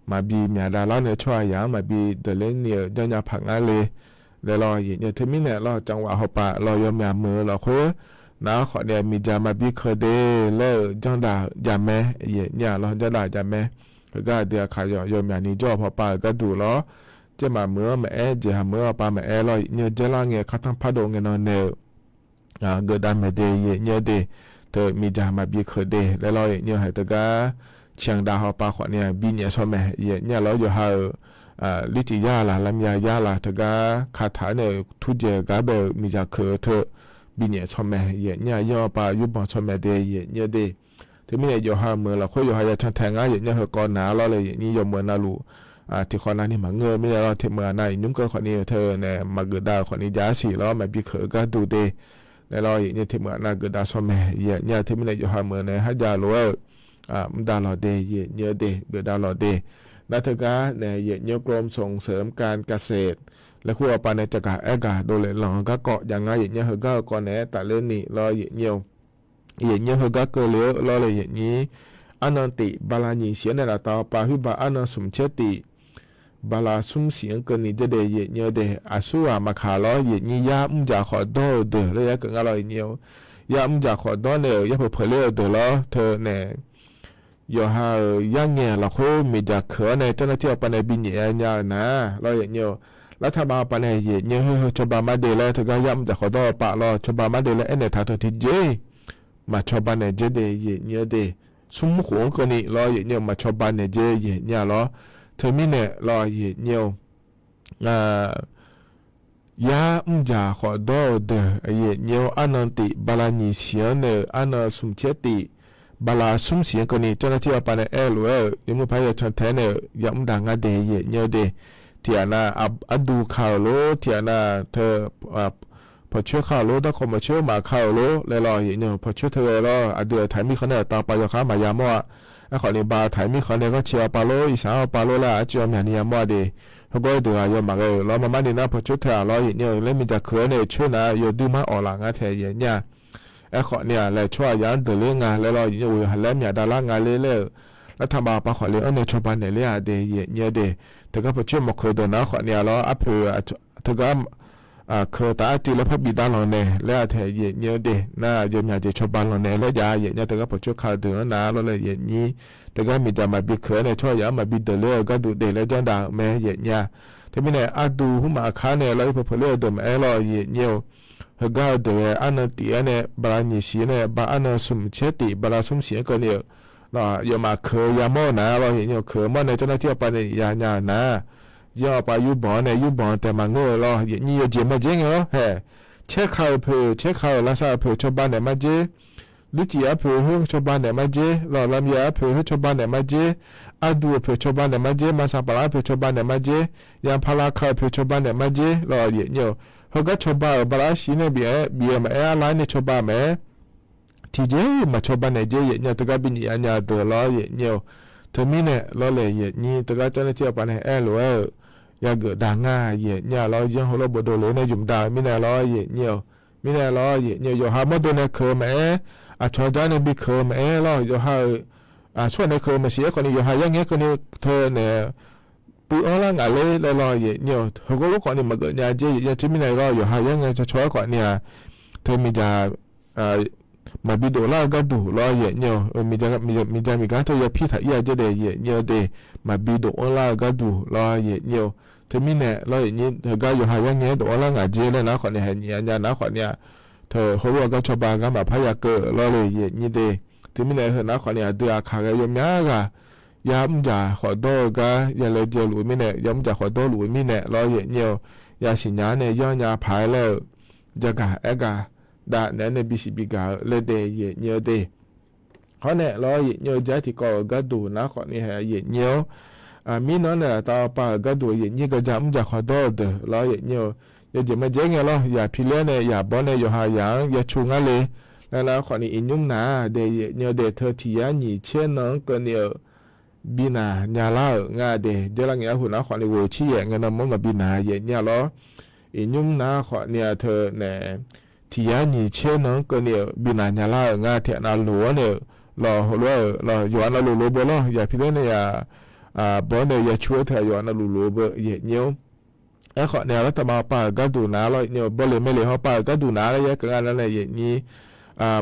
မၤဘံၣ်မၠးဒၣ်လါန့ၣ် ဆီၣ်အယၤ မၤဘံၣ်ဒၢးလၢန့ၣ် ကၠီညါဖးငါလံ လဲၤလီၤယဲၢ်ညီထၢမံၤန့ၣ် လီၤကၠီဝးဟီၣ်ပၤ လီၤယီၤမၠးမုာ်လီၤဃိ နၤဃီန့ၣ် မံၤယၤမၤဘံၣ်ခၢၣ်ဒ့ လၢကၠီဒၣ်ယၤမဲာ် ယဲၢ်ညီလီၤ ကၠီဒၣ်ယၤမဲာ် ဟဂၤဒုးအခါယီၤမၠးန့ၣ် ကၠီဖီပၤဂၤဒူၣ်လီၤ ကၠီမၤမုာ်မၤအဲၣ် ကၠီဟးမုာ်အီၤပၤမၤအဲၣ်လီၤ ယဲၢ်ညီကၠီလၢငဲၤခါထီၣ်ဖးဒိၣ်ငဲၤနီၤန့ၣ် ဂ့ၤဒၣ်မဲာ်ဒဲး ယဲၢ်ညီဒဲး တမံၤယၤမၤဘံၣ်ခၢၣ်ဒ့ လဲၤလီၤယဲၢ်ညီဟဲတဂၤ ဆၣ်ဒၣ်ဟီၣ်ပၤဃီန့ၣ် ဘံၣ်ညဲၣ်ဆီၣ်မဲာ် ယဲၢ်ညီလီၤ ယိၤဟၣ်ဧၢ လံတံၢ်ယါလၢ် လါမံၤယါလၢ် တဂၤ ခါထးန့ၣ် ထူယဲၢ်ဂၤဘဲၣ် မံၤယၤခၢၣ်ထၢၣ် ဘံၣ်ညဲၣ်ဆီၣ်မဲာ် ယဲၢ်ညီယီၤပၤ ယူဘီၣ်ဆီၣ်မဲာ်ဒဲး ယဲၢ်ညီဒဲး တမံၤန့ၣ် ယိၤဟၣ်မုာ်လီၤ ခိယိၤဟၣ်ယၤဆီၣ်ထဲငါ ယဲၢ်ညီဟၢကီၢ်နၤလီၤလၢ ယဲၢ်ညီယီၤမုာ်နၤလူၤ ထံၣ်ဃီနၤန့ၣ်မၤငၢၢ် မ့ၢ်ယါလီၤ ထံၣ်မုာ်အနၤ ယနုၢ်ကၢၢ်ဃီန့ၣ် ထၢၣ်န့ၣ် မၤဂ့ၤဒၣ်ဃီန့ၣ် ယါဆံးလီၤ မၤဘံၣ်ခၢၣ်ဂၤဒူၣ်ဒဲး လဲၤလီၤ ယဲၢ်ညီထံၣ်မုာ်အနၤ ဂ့ၤဒၣ်ဆီၣ်မဲာ် ယဲၢ်ညီ တမံၤန့ၣ် ယိၤဟၣ်မုာ်န့ၣ် ဟါယၤလိာ်ဝဲ မုၢ်ဒါလီၤဒဲး ယဲၢ်ညီဒဲး ဂ့ၤဒၣ်လီၤဒဲး နၤတဂၤန့ၣ် ယဲၢ်ညီ กรมส่งเสริมการเกษตร လဲၤဃုအီၤပၤန့ၣ် ကၠီကၢ်အဲၣ်ကၢ် ဒိးလဲၤလီၤဂၤကီၢ် ယါငါ ယဲၢ်ညီဟၢဂၤကီၢ်န့ၣ် တၢ်လၢနံၣ်လီၤ ယဲၢ်ညီ ယဲၢ်ညီဟၢဂၤကၢၢ်လၢလီၤလၢ ယဲၢ်ညီ အါနီၢ်တံၢ် ဘၤလးညံၣ်ဆံးန့ၣ်ဒီး တၢ်ပာ်ဟုၣ်ဘၣ်အါနီၢ်ဆူၣ်ဆဲးတံၢ် ဘၤလးဆူၣ်ဆံးကၢၢ်နံၣ်ဒဲး ယဲၢ်ညီဒဲး အဆူၣ်အမၤခးလီၤ ယဲၢ်ညီ ယါမုၢ်ယါဃီးဒီအဒၢး လၢယဲၢ်ကငါလီၤ ယဲၢ်ညီ ယါမုၢ်ယါဃီးဒီန့ၣ် ယါဖၢဖၢလၢအဒၢးလီၤ ထၢၣ်န့ၣ် ယိၤဟၣ်ဧၢ ယါငဲၤလီၤဃိ မ့ၢ်ယၤခၢၣ်အီၤန့ၣ် ကၠီနၢ်ထံၣ်အီၤပၤန့ၣ် ဘံၣ်ညဲၣ်ညါနၤ လီၤယဲၢ်ညီ လါထးဘးအီၤပၤန့ၣ် ယဲၢ်ညီဟၢဟၢဆီၣ်ဘၣ်မၤဒဲးလၢ တဂၤယါမုၢ်ယါဃီးဒီအပာ်လီၤ ဆီၣ်ဘၣ်မၤဒဲးလၢအဲၣ်န့ၣ်ထးထီၣ်ထံယ့ၢ် မၤဆီၣ်ဘၣ်န့ၣ်က့ဒဲး ယဲၢ်ညီဒဲး ဆူမူခိၣ်ကၢၢ်နံၣ်လီၤ ယဲၢ်ညီ မၤဆီၣ်ဘၣ်န့ၣ်က့ ယဲၢ်ညီလီၤ ထၢၣ်မံၤန့ၣ်လီၤ ယဲၢ်ညီ ယါမုၢ်ယၤဃီးဒီအဒၢး ယဲၢ်ညီ အါနီၢ်တံၢ် ဘၤလးညံၣ်ဆံးန့ၣ် အါနီၢ်ဆူၣ်ဆဲးတံၢ် ဘၤလးဆူၣ်ဆံးကၢၢ်နံၣ် ကၠီနၢ်ထံၣ်အီၤပၤန့ၣ် အဲၣ်လိာ်ဝဲ ယမုၢ်ဖးယဲၢ်ဆီၣ်ထဲန့ၣ် ယါမုၢ်ဒၣ်ငါဒဲး ယဲၢ်ညီဒဲး ထံၣ်အနၢ် အဒူခးဧၢလိၤ ထံၣ်အနၢ် ထၢၣ် ဖီၣ်ဆၢခါလိ တၢ်ခီၣ်မီၣ်ဆၢမၤခါလိလဲၣ်လီၤ. ယဲၢ်ညီ ဖီၣ်ဆၢထၢၣ်ဝဲလီၤ. အဒုးအထၢၣ်မံဃီန့ၣ် တၢ်ပာ်ယီၤဃာ်မၤယၤမီၢ်ဧါ. အဃိန့ၣ် ဘၣ်ထၢၣ်မံဃီန့ၣ် ဂီၢ်ဆံးအီၤပာ်လိ အံၣ်စၣ်အီၤပာ်လိလၢအကၠီမၠးန့ၣ်ယၤမီၢ်ဧါဒ့ၣ်, ဟဂီၢ်တဂၤယီၤမၤဂဲၤလီၤ. မၤမးန့ၣ် နၢ်ဖီၣ်ဆၢထၢၣ်အလီၤ ယဲၢ်ညီ လၢမ့ၢ်တၢ်ခၢၣ်န့ၣ် ဆၢနၤ ယီၤဒုးမၤအီၣ်လၢ်ငါထဲယဲၢ်ညီ အဃိန့ၣ် လဲၤဆိယၤဒၢလၢငါလဲၣ်လီၤ. ယဲၢ်ညီ ဝဲဟးလဲမၠးဒၣ်လၢငါလၢလၢ လၢထးဘၣ်ပာ်ဃီၤလံ အီၣ်နဲၣ်ဆီဘၣ်နဲၣ်လံဧါဒ့ၣ် ယဲၢ်ညီဒ့ၣ်, တဂၤဖီၣ်ဆၢမီၢ်ခၢၣ်ဒၢးနၤအဃိန့ၣ်လီၤ. အဖၢၣ် တဂၤ ခၢၣ်သးအတံၤလၢဖးဘံၣ်ဒါလီၤနဲၣ် လၢအထဲယဲၢ်ညီဒ့ၣ်, နယီၤမၠးဒ့ၣ်ဆီဘၣ်လီၤနဲၣ်လၢယၤ ယဲၢ်ညီ တဂၤဖီၣ်ဆၢခၢၣ်ဒၢးနၤလီၤလၢယဲၢ်ညီ, တဂၤမ့ၢ်ဒၣ်မၤဘံခၢၣ်န့ၣ် ဆီယၤမၤဘံဒၢးလၢအဂၤဒိၣ်ဒ့ၣ်လၢကၠီဒၣ်မဲာ် ယဲၢ်ညီ, တမံၤန့ၣ် အဒူၣ်ဟူမးအခါန့ၣ် လီၤအံၤဖၢၣ်ဖၢၣ်လၢအဒၢးမးအဲၣ်လီၤ ယဲၢ်ညီဧိၤ, ဟဂၤအဒၢးဝဲ အါနၢတံၢ်ဝဲန့ၣ် ဘၣ်လၢနံၣ်ဆံန့ၣ် ဘၣ်အါနၢ ဆူၣ်ဆဲတံၢ် ဘၣ်လၢဆူၣ်ဆံကၢန့ၣ်ဧိၤ, ယီၤမးခၢၣ်ယၤမီၢ်နၤလီၤ ယဲၢ်ညီဧိၤ, ခၢၣ်မီၢ်န့ၣ် ကၠီနၢ်ထံအပၢ်န့ၣ် ယၤညါနၤ ယဲၢ်အီၤပှၤယူဘီန့ၣ် ယူဘီတဲမၤငၢၢ်လီၤ ယဲၢ်ညီ ယယဲၢ်မၤယဲၢ်န့ၣ်လီၤ ဟဲ, ဆဲခးအဖၢၣ် ဆဲခးအလါစၢ်အဖၢၣ် ဆီဘၣ်နဲၣ်မးယဲၢ်, ဒုးစံၣ်အဖၢၣ်ဟၢဆီဘၣ်နဲၣ်မးယဲၢ်လီၤ, လါမယၤအဖၢၣ်ဟၢဆီဘၣ်နဲၣ်မးယဲၢ်, အဒူၣ်အဖၢၣ်ဆီဘၣ်နဲၣ်မးယဲၢ်, မၤစၢ်ပလၢအဖၢၣ်ဆီဘၣ်နဲၣ်မးယဲၢ်, ယၤဖးလၢခးအဖၢၣ်ဆီဘၣ်နဲၣ်မးယဲၢ်လီၤ ယဲၢ်ညီဧိၤ, ဟဂၤဆီဘၣ်အၢၣ် ဘၣ်လၢအဆံန့ၣ် ဘံၣ်အၢမးအဲၣ်အါလါန့ၣ်ဆီဘၣ်မး ထံၣ်ယဲၢ်မၤဆီဘၣ်နဲၣ်ယဲၢ် ယဲၢ်ညီ တဂၤဘံၣ်ညံၣ်အညါဒၢးလီၤ ယဲၢ်ညီဧိၤ, တမံၤန့ၣ်လီၤလဲၣ် ယဲၢ်ညီ တဂၤကၠီနၢ်ထံအပၢ်န့ၣ် အဲၣ်လိာ်ဝဲဧၢ, ယၤဂၢၢ်ဒၣ်ငါ ယဲၢ်ညီလီၤ ယဲၢ်ဟိလိာ်ဘိးဒိၣ်လၢန့ၣ် ယုၢ်မတၤမံၤန့ၣ်လီၤ ယဲၢ်ညီဧိၤ, မံၤန့ၣ်လီၤ ယဲၢ်ညီ ယီၤဟးမီၢ်ဒိၣ်န့ၣ်ခၢၣ်မးအဲၣ်, အဆီဒါန့ၣ်ဘံခၢၣ်မးအဲၣ်လီၤ ယီၤဟး အဆီၣ်န့ၣ်ခၢၣ်မးစံး အဃိန့ၣ် ယီၤဟးယါငဲကန့ၣ် ထၢန့ၣ် ပုၢ်အၢလၢငါလၢလဲၣ်လီၤ ယဲၢ်ညီဧိၤ, ဟိကအိၣ်ခိးန့ၣ် မၤကညါက့ ယဲၢ်ညီ တမံၤန့ၣ်လီၤ ယီၤဟးယါငဲဆီဆီအဃိန့ၣ်ဧါ, ထၢမ့ၢ်ဒၣ် မၤဘံဒိၣ်လၢအဂၤဒိၣ်လီၤ ယဲၢ်ညီဧိၤ, မ့ၢ်ဒၣ်မ့ၢ်ဂၤထၢယဖံသးအံၣ်အကဲဒဲး ယဲၢ်ညီဒဲး, မၤဘံဒိၣ်အီလၢအဂၤဒိၣ်လီၤ ယဲၢ်ညီဧိၤ, တမံၤန့ၣ်လီၤ ယဲၢ်ညီ ဟဲဂၤယီၤဟးယါငဲဒိၣ်အီလၢငါက့လၢနၤအဃိန့ၣ် ဟဲညံၣ်အညါနၤအဃိန့ၣ်ဧါ, ထၢဟိရိအဂၤဆီဘၣ်အဂၤမးဖးယၤကၢလီၤလၢ ယဲၢ်ညီဒဲး, တမံၤန့ၣ်ဟဲနၤအဃိန့ၣ် အဒုးအခးဂဲၤယိၤမးဂၤ ယၤမုၢ်ယၤဃီၤဒီအဂၤ ယၤလဲၤဒဲးလိာ်ဝဲမ့ၢ်န့ၣ် ယၤမုၢ်ယၤဃီၤဒီလိာ်ဝဲမ့ၢ်န့ၣ်လီၤ ယဲၢ်ညီဧိၤ, ယၤစံၣ်ညါန့ၣ် ယီၢ်ညါဖးလၢ ယၤဂၤအဲၣ်ဂၤ ဒၣ်နဲန့ၣ် ဘံၣ်စံးဘံၣ်ဂၤလၢဒဲး ယဲၢ်ညီဒဲး, ဃီန့ၣ်လီၤ ယဲၢ်ညီဧိၤ ယၤထံကီၢ်အဂၤဒိၣ်နၤအဃိန့ၣ် ယဲၢ်ညီဧိၤ, မံနီၤန့ၣ် တၢ်ပာ်အဂၤဒိၣ် ယဲၢ်ညီ ကယၤမုၢ်ယၤဃီၤဒီဒၢးလီၤ ယဲၢ်ညီဧိၤ, ယဲၢ်ညီမ့ၢ်ယဲၢ်ညီလီၤ ယၤဖံလၢန့ၣ် ယၤဘီန့ၣ် ယီၤဟးယၤ ယၤဆူၣ်ငါလံ, လၢနၤအဃိန့ၣ် အံၤညုမ်နၤဒဲး ယဲၢ်ညီဒဲး ထၢထံၣ်ယါနံၣ်ဆဲနီၢ်ကန့ၣ်ဧိၤ ဘံနၤညါလါဧၢ ငါဒဲး ဒ်လၢညါအဃိန့ၣ် နၤအဃိန့ၣ် ဂီၤဆံယဲၢ် ငါနမ့ၢ်မၤဘံနၤ ယဲၢ်ညီလီၤ, အံၤညုမ်နၤအဃိန့ၣ် ထၢန့ၣ် ထံၣ်ယါနံၣ်ဆဲနီၢ်ကန့ၣ်ဧိၤ ဘံနၤညါလါဧၢ ငါထဲနၤလိၤဝဲန့ၣ် လီၤဟိလၢ လီၤယွၤနၤလိၤလိၤဘၣ်လီၤ ယၤဖံလၢန့ၣ်ယၤ ဘီန့ၣ် ယၤဆူၣ်ထဲယွၤနၤလိၤလိၤဘၣ် ယဲၢ်ညီဧိၤ အဃိန့ၣ် လၢတၢ်မၤပာ်အဂၤဒိၣ်နၤလီၤ ယဲၢ်ညီ ဘီလဲၣ်မ့ၢ်လဲၣ်ဟီပာ်အဂၤဒိၣ်နၤလၢယဲၢ်ကဂၤနၤန့ၣ် ယဲၢ်ညီ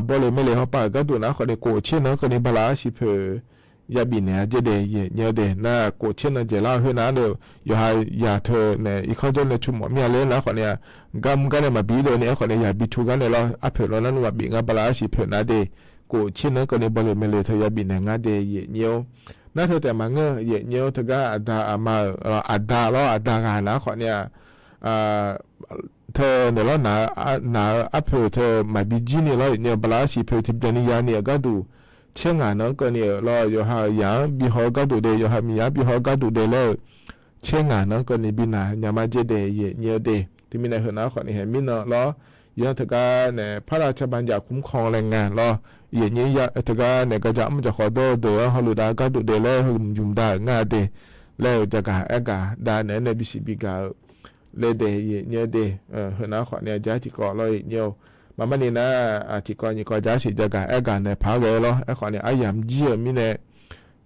ဘီလဲၣ်မ့ၢ်လဲၣ်ဟီပာ်အဂၤဒိၣ်နၤအဃိန့ၣ် ကိးဆ့နီၢ်ကန့ၣ် ဘၣ်လၢအဟံၣ်ဖၢၣ် ယၤဘံၣ်န့ၣ် အကဲဒဲး ယဲၢ်ညီဒဲး နကိးဆ့နီၢ်ယဲၢ်လါဟဲနၤဒီး ယီၤဟးယၤထၢန့ၣ် အံၤခီကၠီန့ၣ် ဆူၣ်မီၣ်မ့ၢ်အလၢနၤအဃိန့ၣ် ဂၤမုၢ်ဂၤန့ၣ် မၤဘံဒိၣ်န့ၣ် အဃိန့ၣ် ယၤဘံထူဂၤန့ၣ်လီၤ အဖၢၣ်လီၤနၤနမၤဘံၣ်ငါ ဘၣ်လၢအဟံၣ်ဖၢၣ်နၤဒဲး ကိးဆ့နီၢ်ကန့ၣ် ဘီလဲၣ်မ့ၢ်လဲၣ်ထၢယၤဘံၣ်န့ၣ် ငါဒဲး ယဲၢ်ညီဧိၤ နၤထၢတဲမၤငၢၢ် ယဲၢ်ညီဧိၤ တဂၤအဒါအမါဧၢ အဒါလီၤ အဒါဂၤနၤအဃိန့ၣ် ထၢန့ၣ်လီၤ နၤအဖၢၣ်ထၢမၤဘံကၠံန့ၣ်လီၤ ယဲၢ်ညီ ဘၣ်လၢအဟံၣ်ဖၢၣ်ထံပၠီနံၤယါန့ၣ် အဂၤဒိၣ် ဆဲငါနီၢ်ကန့ၣ်လီၤ ယီၤဟးယၤ ဘံဟီအဂၤဒိၣ်ဒဲး ယီၤဟးမံၤယါ ဘံဟီအဂၤဒိၣ်ဒဲးလၢ ဆဲငါနီၢ်ကန့ၣ် ဘံနၤညါမးကဲဒဲး ယဲၢ်ညီဒဲး တမံၤန့ၣ် ဟဲနၤအဃိန့ၣ် ဟဲမံနီၤလီၤ ယဲၢ်ညီတဂၤန့ၣ် ဖးလၢဆၢဘၣ်ယၤခူမ်ခီၣ်လဲၣ်ငါလီၤ ယဲၢ်ညီတဂၤန့ၣ် ကယၤမုၢ်ယၤဃီၤဒီဒီး ဟီလိာ်ဒၣ်အဂၤဒိၣ်ဒဲးလၢ ဟဲမုၢ်ယုၢ်မတၤငါဒဲး လၢယၤဂၤအဲၣ်ဂၤ ဒၣ်နဲန့ၣ် ဘံၣ်စံးဘံၣ်ဂၤဧၢ လၢဒဲး ယဲၢ်ညီဒဲး ဟဲနၤအဃိန့ၣ် ယၤထံကီၢ်လီၤ ယဲၢ်ညီဧိၤ မၤမးန့ၣ်နၤ အထံကီၢ်ညံၤကီၢ်ယၤစံး ယၤဂၤအဲၣ်ဂၤန့ၣ် ဖးဂဲၤလီၤ အဃိန့ၣ် အယၤမ့ၢ်ယဲၢ်မံၤန့ၣ်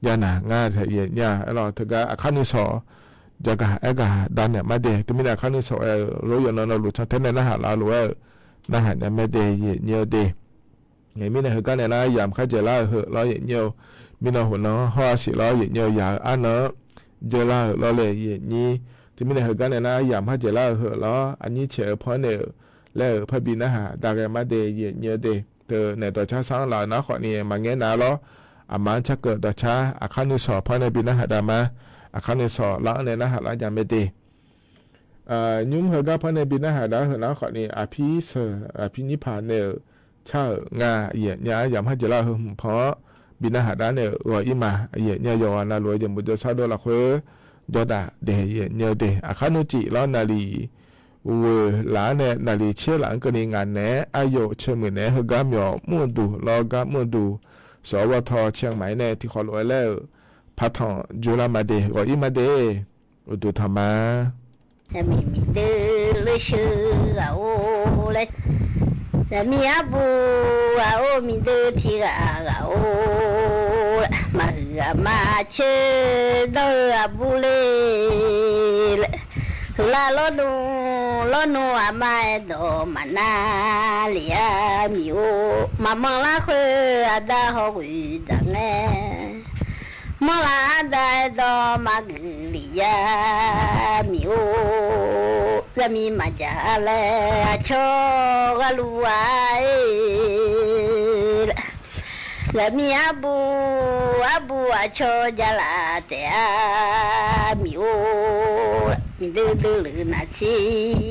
ယၤနၤ ငါထဲယဲၢ်ညီ လီၤတဂၤအခါနုာ်စီၤ ယၤဂၤအဲၣ်ဂၤဒၣ်နဲၣ်မးဒဲး တမံၤန့ၣ် အခါနုာ်စီၤဝဲ ရိယီၤနီၤနီၤလိာ်ဆီထဲန့ၣ် နဟးလၢအလိၤဝဲ နဟးညါမ့ၢ်ဒဲး ယဲၢ်ညီဒဲး မ့မ့ၢ်န့ၣ် ဟဲဂၤန့ၣ် နယၤမ့ၢ်ဟဲကဲလၢအဟၢၣ်လီၤ ယဲၢ်ညီဧိၤ မ့ၢ်နီၢ်ဟူးနီၢ်ဟီၣ်စံးလီၤ ယဲၢ်ညီဧိၤ ယၤအါနီၢ် ယဲၢ်လါဧိၤလီၤလဲၣ် ယဲၢ်ညီ တမံၤန့ၣ် ဟဲဂၤန့ၣ် နယၤမ့ၢ်ဟဲကဲလၢအဟၢၣ်လီၤ အနံၣ်ဆဲးအဖီန့ၣ် လၢဖဲဘံၣ်နၤဟးဒၣ်ဂဲၤမးဒဲး ယဲၢ်ညီဒဲး တန့ၣ် ဒီးဆါဆါလၢနၤဃိန့ၣ် မၤငဲနၤလီၤ အမၤဆါကၢၣ်ဒီးဆါ အခါနုာ်စီၤဖီန့ၣ် ဘံၣ်နၤဟးဒၣ်မး အခါနုာ်စီၤလါအီၤန့ၣ် နဟးလၢညါမ့ၢ်ဒဲး ညၣ်ဟဲဂၤဖီန့ၣ် ဘံၣ်နၤဟးဒၣ်ဟၢၣ်နၤဃိန့ၣ် အဖံစၢၢ် အဖံနံၣ်ဖးန့ၣ် ဆါဧၢ ငါယဲၢ်ညီ ယၤမ့ၢ်ဟဲကဲလၢအဟၢၣ်မုၢ်ဖီ ဘံၣ်နၤဟးဒၣ်န့ၣ် ဂီၤအံၤမး ယဲၢ်ညီ ယွၤနၤလိၤ ယမိၢ်ဒီးဆၣ်ဒီးလီၤဃု ဒီးဒၣ်ဒဲး ယဲၢ်ညီဒဲး အခါနုာ်စံးလီၤ နၤလံ ဝဲၢ်လၢ်န့ၣ် နၣ်လံၤဆဲးလၢ်ကန့ၣ် ငါန့ၣ် အယိာ်ဆၢမုၢ်န့ၣ် ဟၢဂၤမၠီၣ်မူၣ်ဒူၣ် လီၤဂၤမူၣ်ဒူၣ် စီၤဝီထီၣ်ဆဲးမၤအံၤန့ၣ် ထံၣ်ဃီလိာ်ဝဲလၢ ဖးထီၣ် July Monday ဂီၤအံၤ Monday အိၣ်ဒူၣ်ထီၣ်မး မံၤမံၤဒၢလၢဆၢဂၤအိၣ်လဲၣ်, မံၤအဘူးဂၤအိၣ် မံၤဒၢထံဂၤဂၤအိၣ်, မၤဟုၣ်အမါဆၢ ဒီးအဘူးလ့ၣ်, ဟုၣ်လၢလီၤနူၤ လီၤနူၤအမါအဲၣ်ဒိးမၤနၢ်လံဧါ မံၤအိၣ်, မၤမီၢ်လၢဃၢၤအဒါဟီၣ်ဝံၤတၢ်နဲ မီၢ်လၢအဒါအဲၣ်ဒိးမၤဂ့ၤလံယၤ မံၤအိၣ်, လၢမံၤမၤစၢ်အါလဲၣ် အဆီဂၤလူၤဝါအံၤ, လၢမံၤအဘူး အဘူးအဆီကၢ်လၢတဲအါ မံၤအိၣ်, မံၤဒၢဒၢလၢနၤထံဘီၣ်လီၤ, မံၤဒၢဒၢဒိး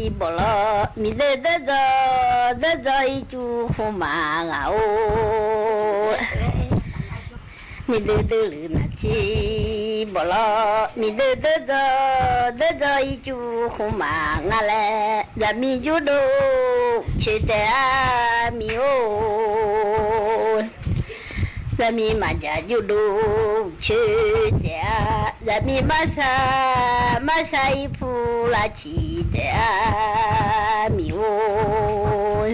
ဒၢဒိးအံၤကူဃိမးဂၤအိၣ် မံၤဒၢဒၢလၢနၤထံဘီၣ်လီၤ, မံၤဒၢဒၢဒိး ဒၢဒိးအံၤကူဃိမး ငါလဲၣ်, လၢမံၤယူဒိၣ်ဆၢတဲအါ မံၤအိၣ်, လၢမံၤမၤစၢ်ယူဒိၣ်ဆၢတဲအါ, လၢမံၤမၤဆါ မၤဆါအံၤဖူလၢဆံတဲအါ မံၤအိၣ်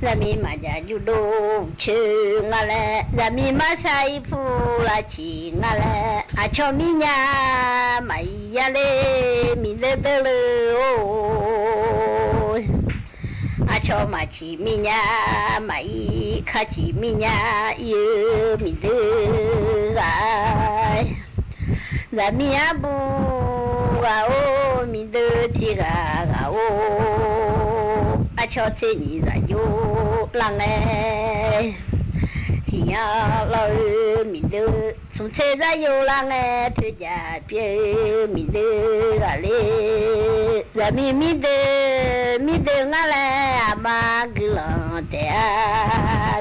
လၢမံၤမၤစၢ်ယူဒိၣ်ဆၢ ငါလဲၣ်, လၢမံၤမၤဆါအံၤဖူလၢဆံ ငါလဲၣ်, အဆီမံၤညါ မၤအံၤယၤလ့ မံၤဒၢဒၢလၢအိၣ်, အဆီမၤဆံးမံၤညါမၤအံၤ ခါဆံးမံၤညါအံၤဧၢ မံၤဒၢဂၤ လၢမံၤအဘူးဂၤအိၣ် မံၤဒၢထံဂၤဂၤအိၣ်, အဆီဆ့နံၤစၤယိၤလါငဲ, ဟံၣ်ညါလီၤဧၢ မံၤဒၢ, ဆူၣ်ဆ့စၤယိၤလါငဲ ဖုးယၤပျဲဧၢ မံၤဒၢဂၤလ့, လၢမံၤမံၤဒၢ မံၤဒၢ ငါလဲၣ် အမါဂုၢ်လီၤတဲအါ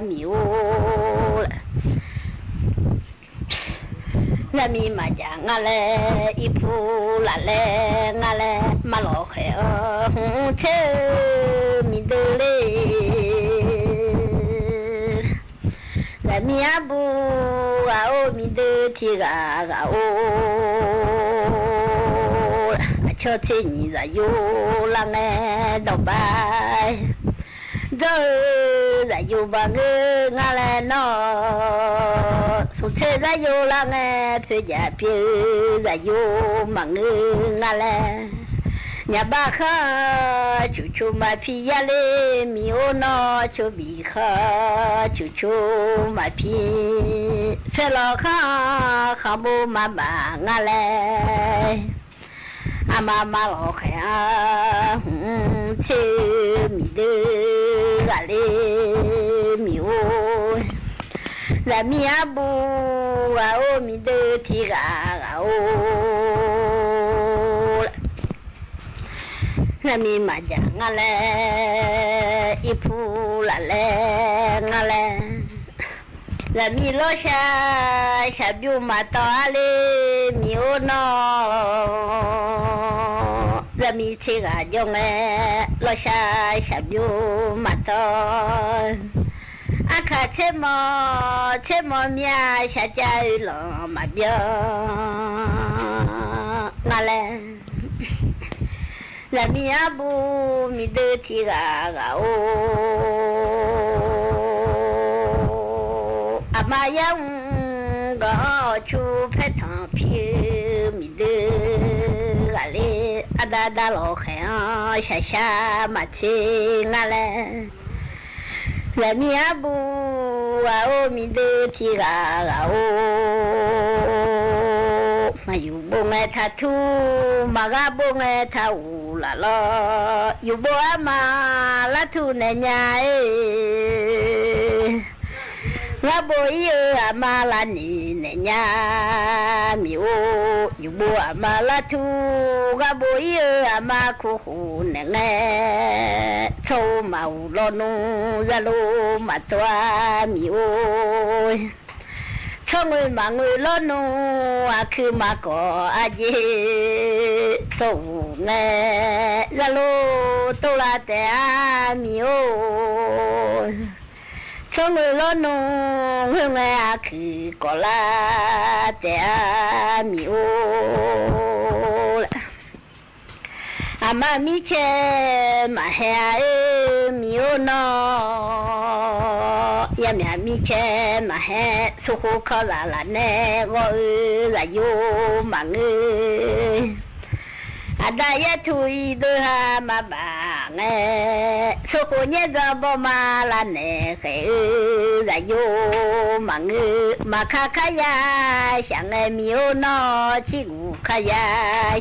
မံၤအိၣ် လၢမံၤမၤစၢ် ငါလဲၣ် အံၤဖူလၢ်လဲၣ် ငါလဲၣ် မၤလီၤဃဲၤအီၤ ဟူဆ့ဧၢ မံၤဒၢလ့, လၢမံၤအဘူးဂၤအိၣ် မံၤဒၢထံဂၤဂၤအိၣ်, အဆီဆ့နံၤစၤယိၤလါငဲဒီးဘၣ် ဒီးဧၢ စၤယိၤဘၣ်ငၢ ငါလဲၣ်နီၤ, ဆူၣ်ဆ့စၤယိၤလါငဲ ဖုးယၤပျဲဧၢ စၤယိၤမၤငၢ ငါလဲၣ်, ညၣ်ဘၣ်ဃါ ဆူၣ်ဆူၣ်မၤဖံးယၤလ့ မံၤအိၣ်နီၤ ဆိဘံၣ်ဃါ ဆူၣ်ဆူၣ်မၤဖံး, ဆဲးလီၤဃါ ဃါဘိမၤဘၣ် ငါလဲၣ် အမါမၤလီၤဃဲၤအါ ဟူဆ့ဧၢ မံၤဒၢဂၤလ့ မံၤအိၣ်, လၢမံၤအဘူးဂၤအိၣ် မံၤဒၢထံဂၤဂၤအိၣ်, လၢမံၤမၤစၢ် ငါလဲၣ်, အံၤဖူလၢ်လဲၣ် ငါလဲၣ် လၢမံၤလီၤဆါ ဆၣ်ဘျိမၤတီၢ်အါလ့ မံၤအိၣ်နီၤ, လၢမံၤဆ့ဂၤယီၤငဲ လီၤဆါ ဆၣ်ဘျိမၤတီၢ်, အခါဆ့မီၤ ဆ့မီၤမံၤ ဆၣ်ကၢအုၣ်လီၤမၤဘျီ ငါလဲၣ် လၢမံၤအဘူး မံၤဒၢထံဂၤဂၤအိၣ်, အမါယါအူ ဂီၤအီၣ်ဆူဖဲထီၣ်ဖံး မံၤဒၢဂၤလ့, အဒါဒါလီၤဃဲၤအီၤ ဆၣ်ဆၣ်မၤဆ့ ငါလဲၣ် လၢမံၤအဘူးဂၤအိၣ် မံၤဒၢထံဂၤဂၤအိၣ်, မၤယူၤဘိငဲထါထူ, မၤဂၤဘိငဲထါအူလၢ်လီၤ, ယူၤဘိအမါလါထူနဲၣ်ညါအ့ၣ် ဂၤဘိအံၤဧၢ အမါလါနံၤနဲၣ်ညါ မံၤအိၣ်, ယူၤဘိအမါလါထူ, ဂၤဘိအံၤဧၢ အမါခိၣ်ဃိနဲၣ်ငဲ, ဆီအိၣ်မၤအူလီၤနူၤ ဂၤလိမၤတွၤ မံၤအိၣ်, ဆီ ဆိငွေမၤငွေလီၤနူၤ, အခုမၤကီၢ်အယ့ၢ်, ဆိၣ်ဂူၤငဲ, လၢလိၤတိၢ်လၢတဲအါမံၤအိၣ်, ဆိငွေလီၤနူၤ, ငွေငဲအခုကီၢ်လၢတဲအါမံၤအိၣ်, အမါမံဆဲးမၤဟဲအါအၢမံၤအိၣ်နီၤ, ယမ့ၢ်အမံဆဲးမၤဟဲ, ဆိၣ်ဃိခီလၢ်လၢ်နဲ, ဂီၢ်အၢ, သးယိမၤငၢ, အဒါယဲထူအံၤဒုးဟါမၤဘၣ်ငဲ, ဆိၣ်ဃိညဲဒီးဘီမါလၢနဲဃဲအၢ, သးယိမၤငၢ, မၤခါခါယါ, ဆၣ်ငဲမံၤအိၣ်နီၤ, ဆံၣ်ဂူၤခါယါ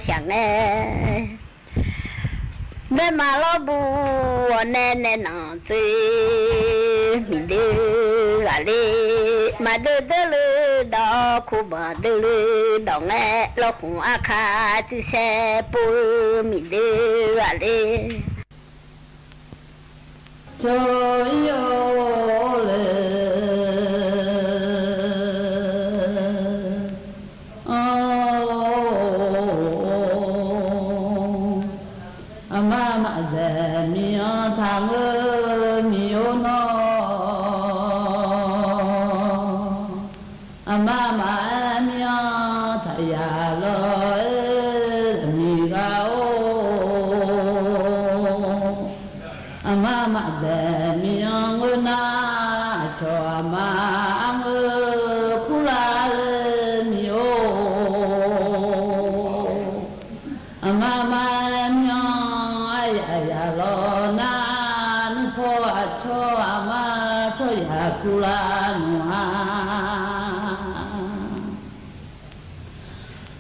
ဆၣ်ငဲ ဒဲမၤလီၤဘူးအီၤနဲနဲနီၤသု, မံၤဒုဂၤလံ, မၤဒုဒုလၢဒီးခိၣ်ဘီဒုလၢဒီးငဲ, လီၤဃုာ်အခါသုဆဲးပူၤ, မံၤဒုဂၤလံ. ကၠီအံၤအိၣ်လၢ အမါမၤဒဲမံၤအီၤထးမုၢ်မံၤအိၣ်နီၤ, အမါမၤအဲၣ်မံၤအီၤထးယၤလီၤ, မံၤဂၤအိၣ် အမါမၤဒဲမံၤအီၤငုာ်နၤ, အဆီအမါအမုၢ်ခူၣ်လၢ်လၢမံၤအိၣ်, အမါမၤအဲၣ်မံၤအီၤအယၤယၤလီၤနၤ, နုၢ်ဖီအဆီအမါဆီယၤခူၣ်လၢ်နုၢ်ဟါ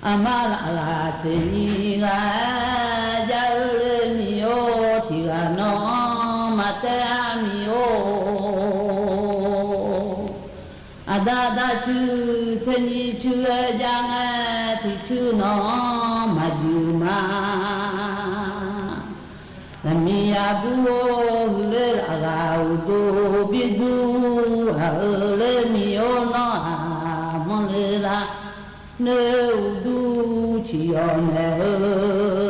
အမါလၢအဂၤဆ့နံၤဂၤ, ယၤအၢလၢမံၤအိၣ်ထံဂၤနီၤ, မၤတဲအါမံၤအိၣ်, အဒါဒါဆူဆ့နံၤဆူယၤငဲထံဆူနီၤ, မၤဒုးမၤ တမံၤယၤဘူအိၣ်ဟုၣ်လၢအဂၤအိၣ်ဒိၣ်ဘံၣ်ဒူ, အအၢလၢမံၤအိၣ်နီၤ, အမီၢ်လၢလၢ နၢအိၣ်ဒူဆံးအီၤနဲဧၢ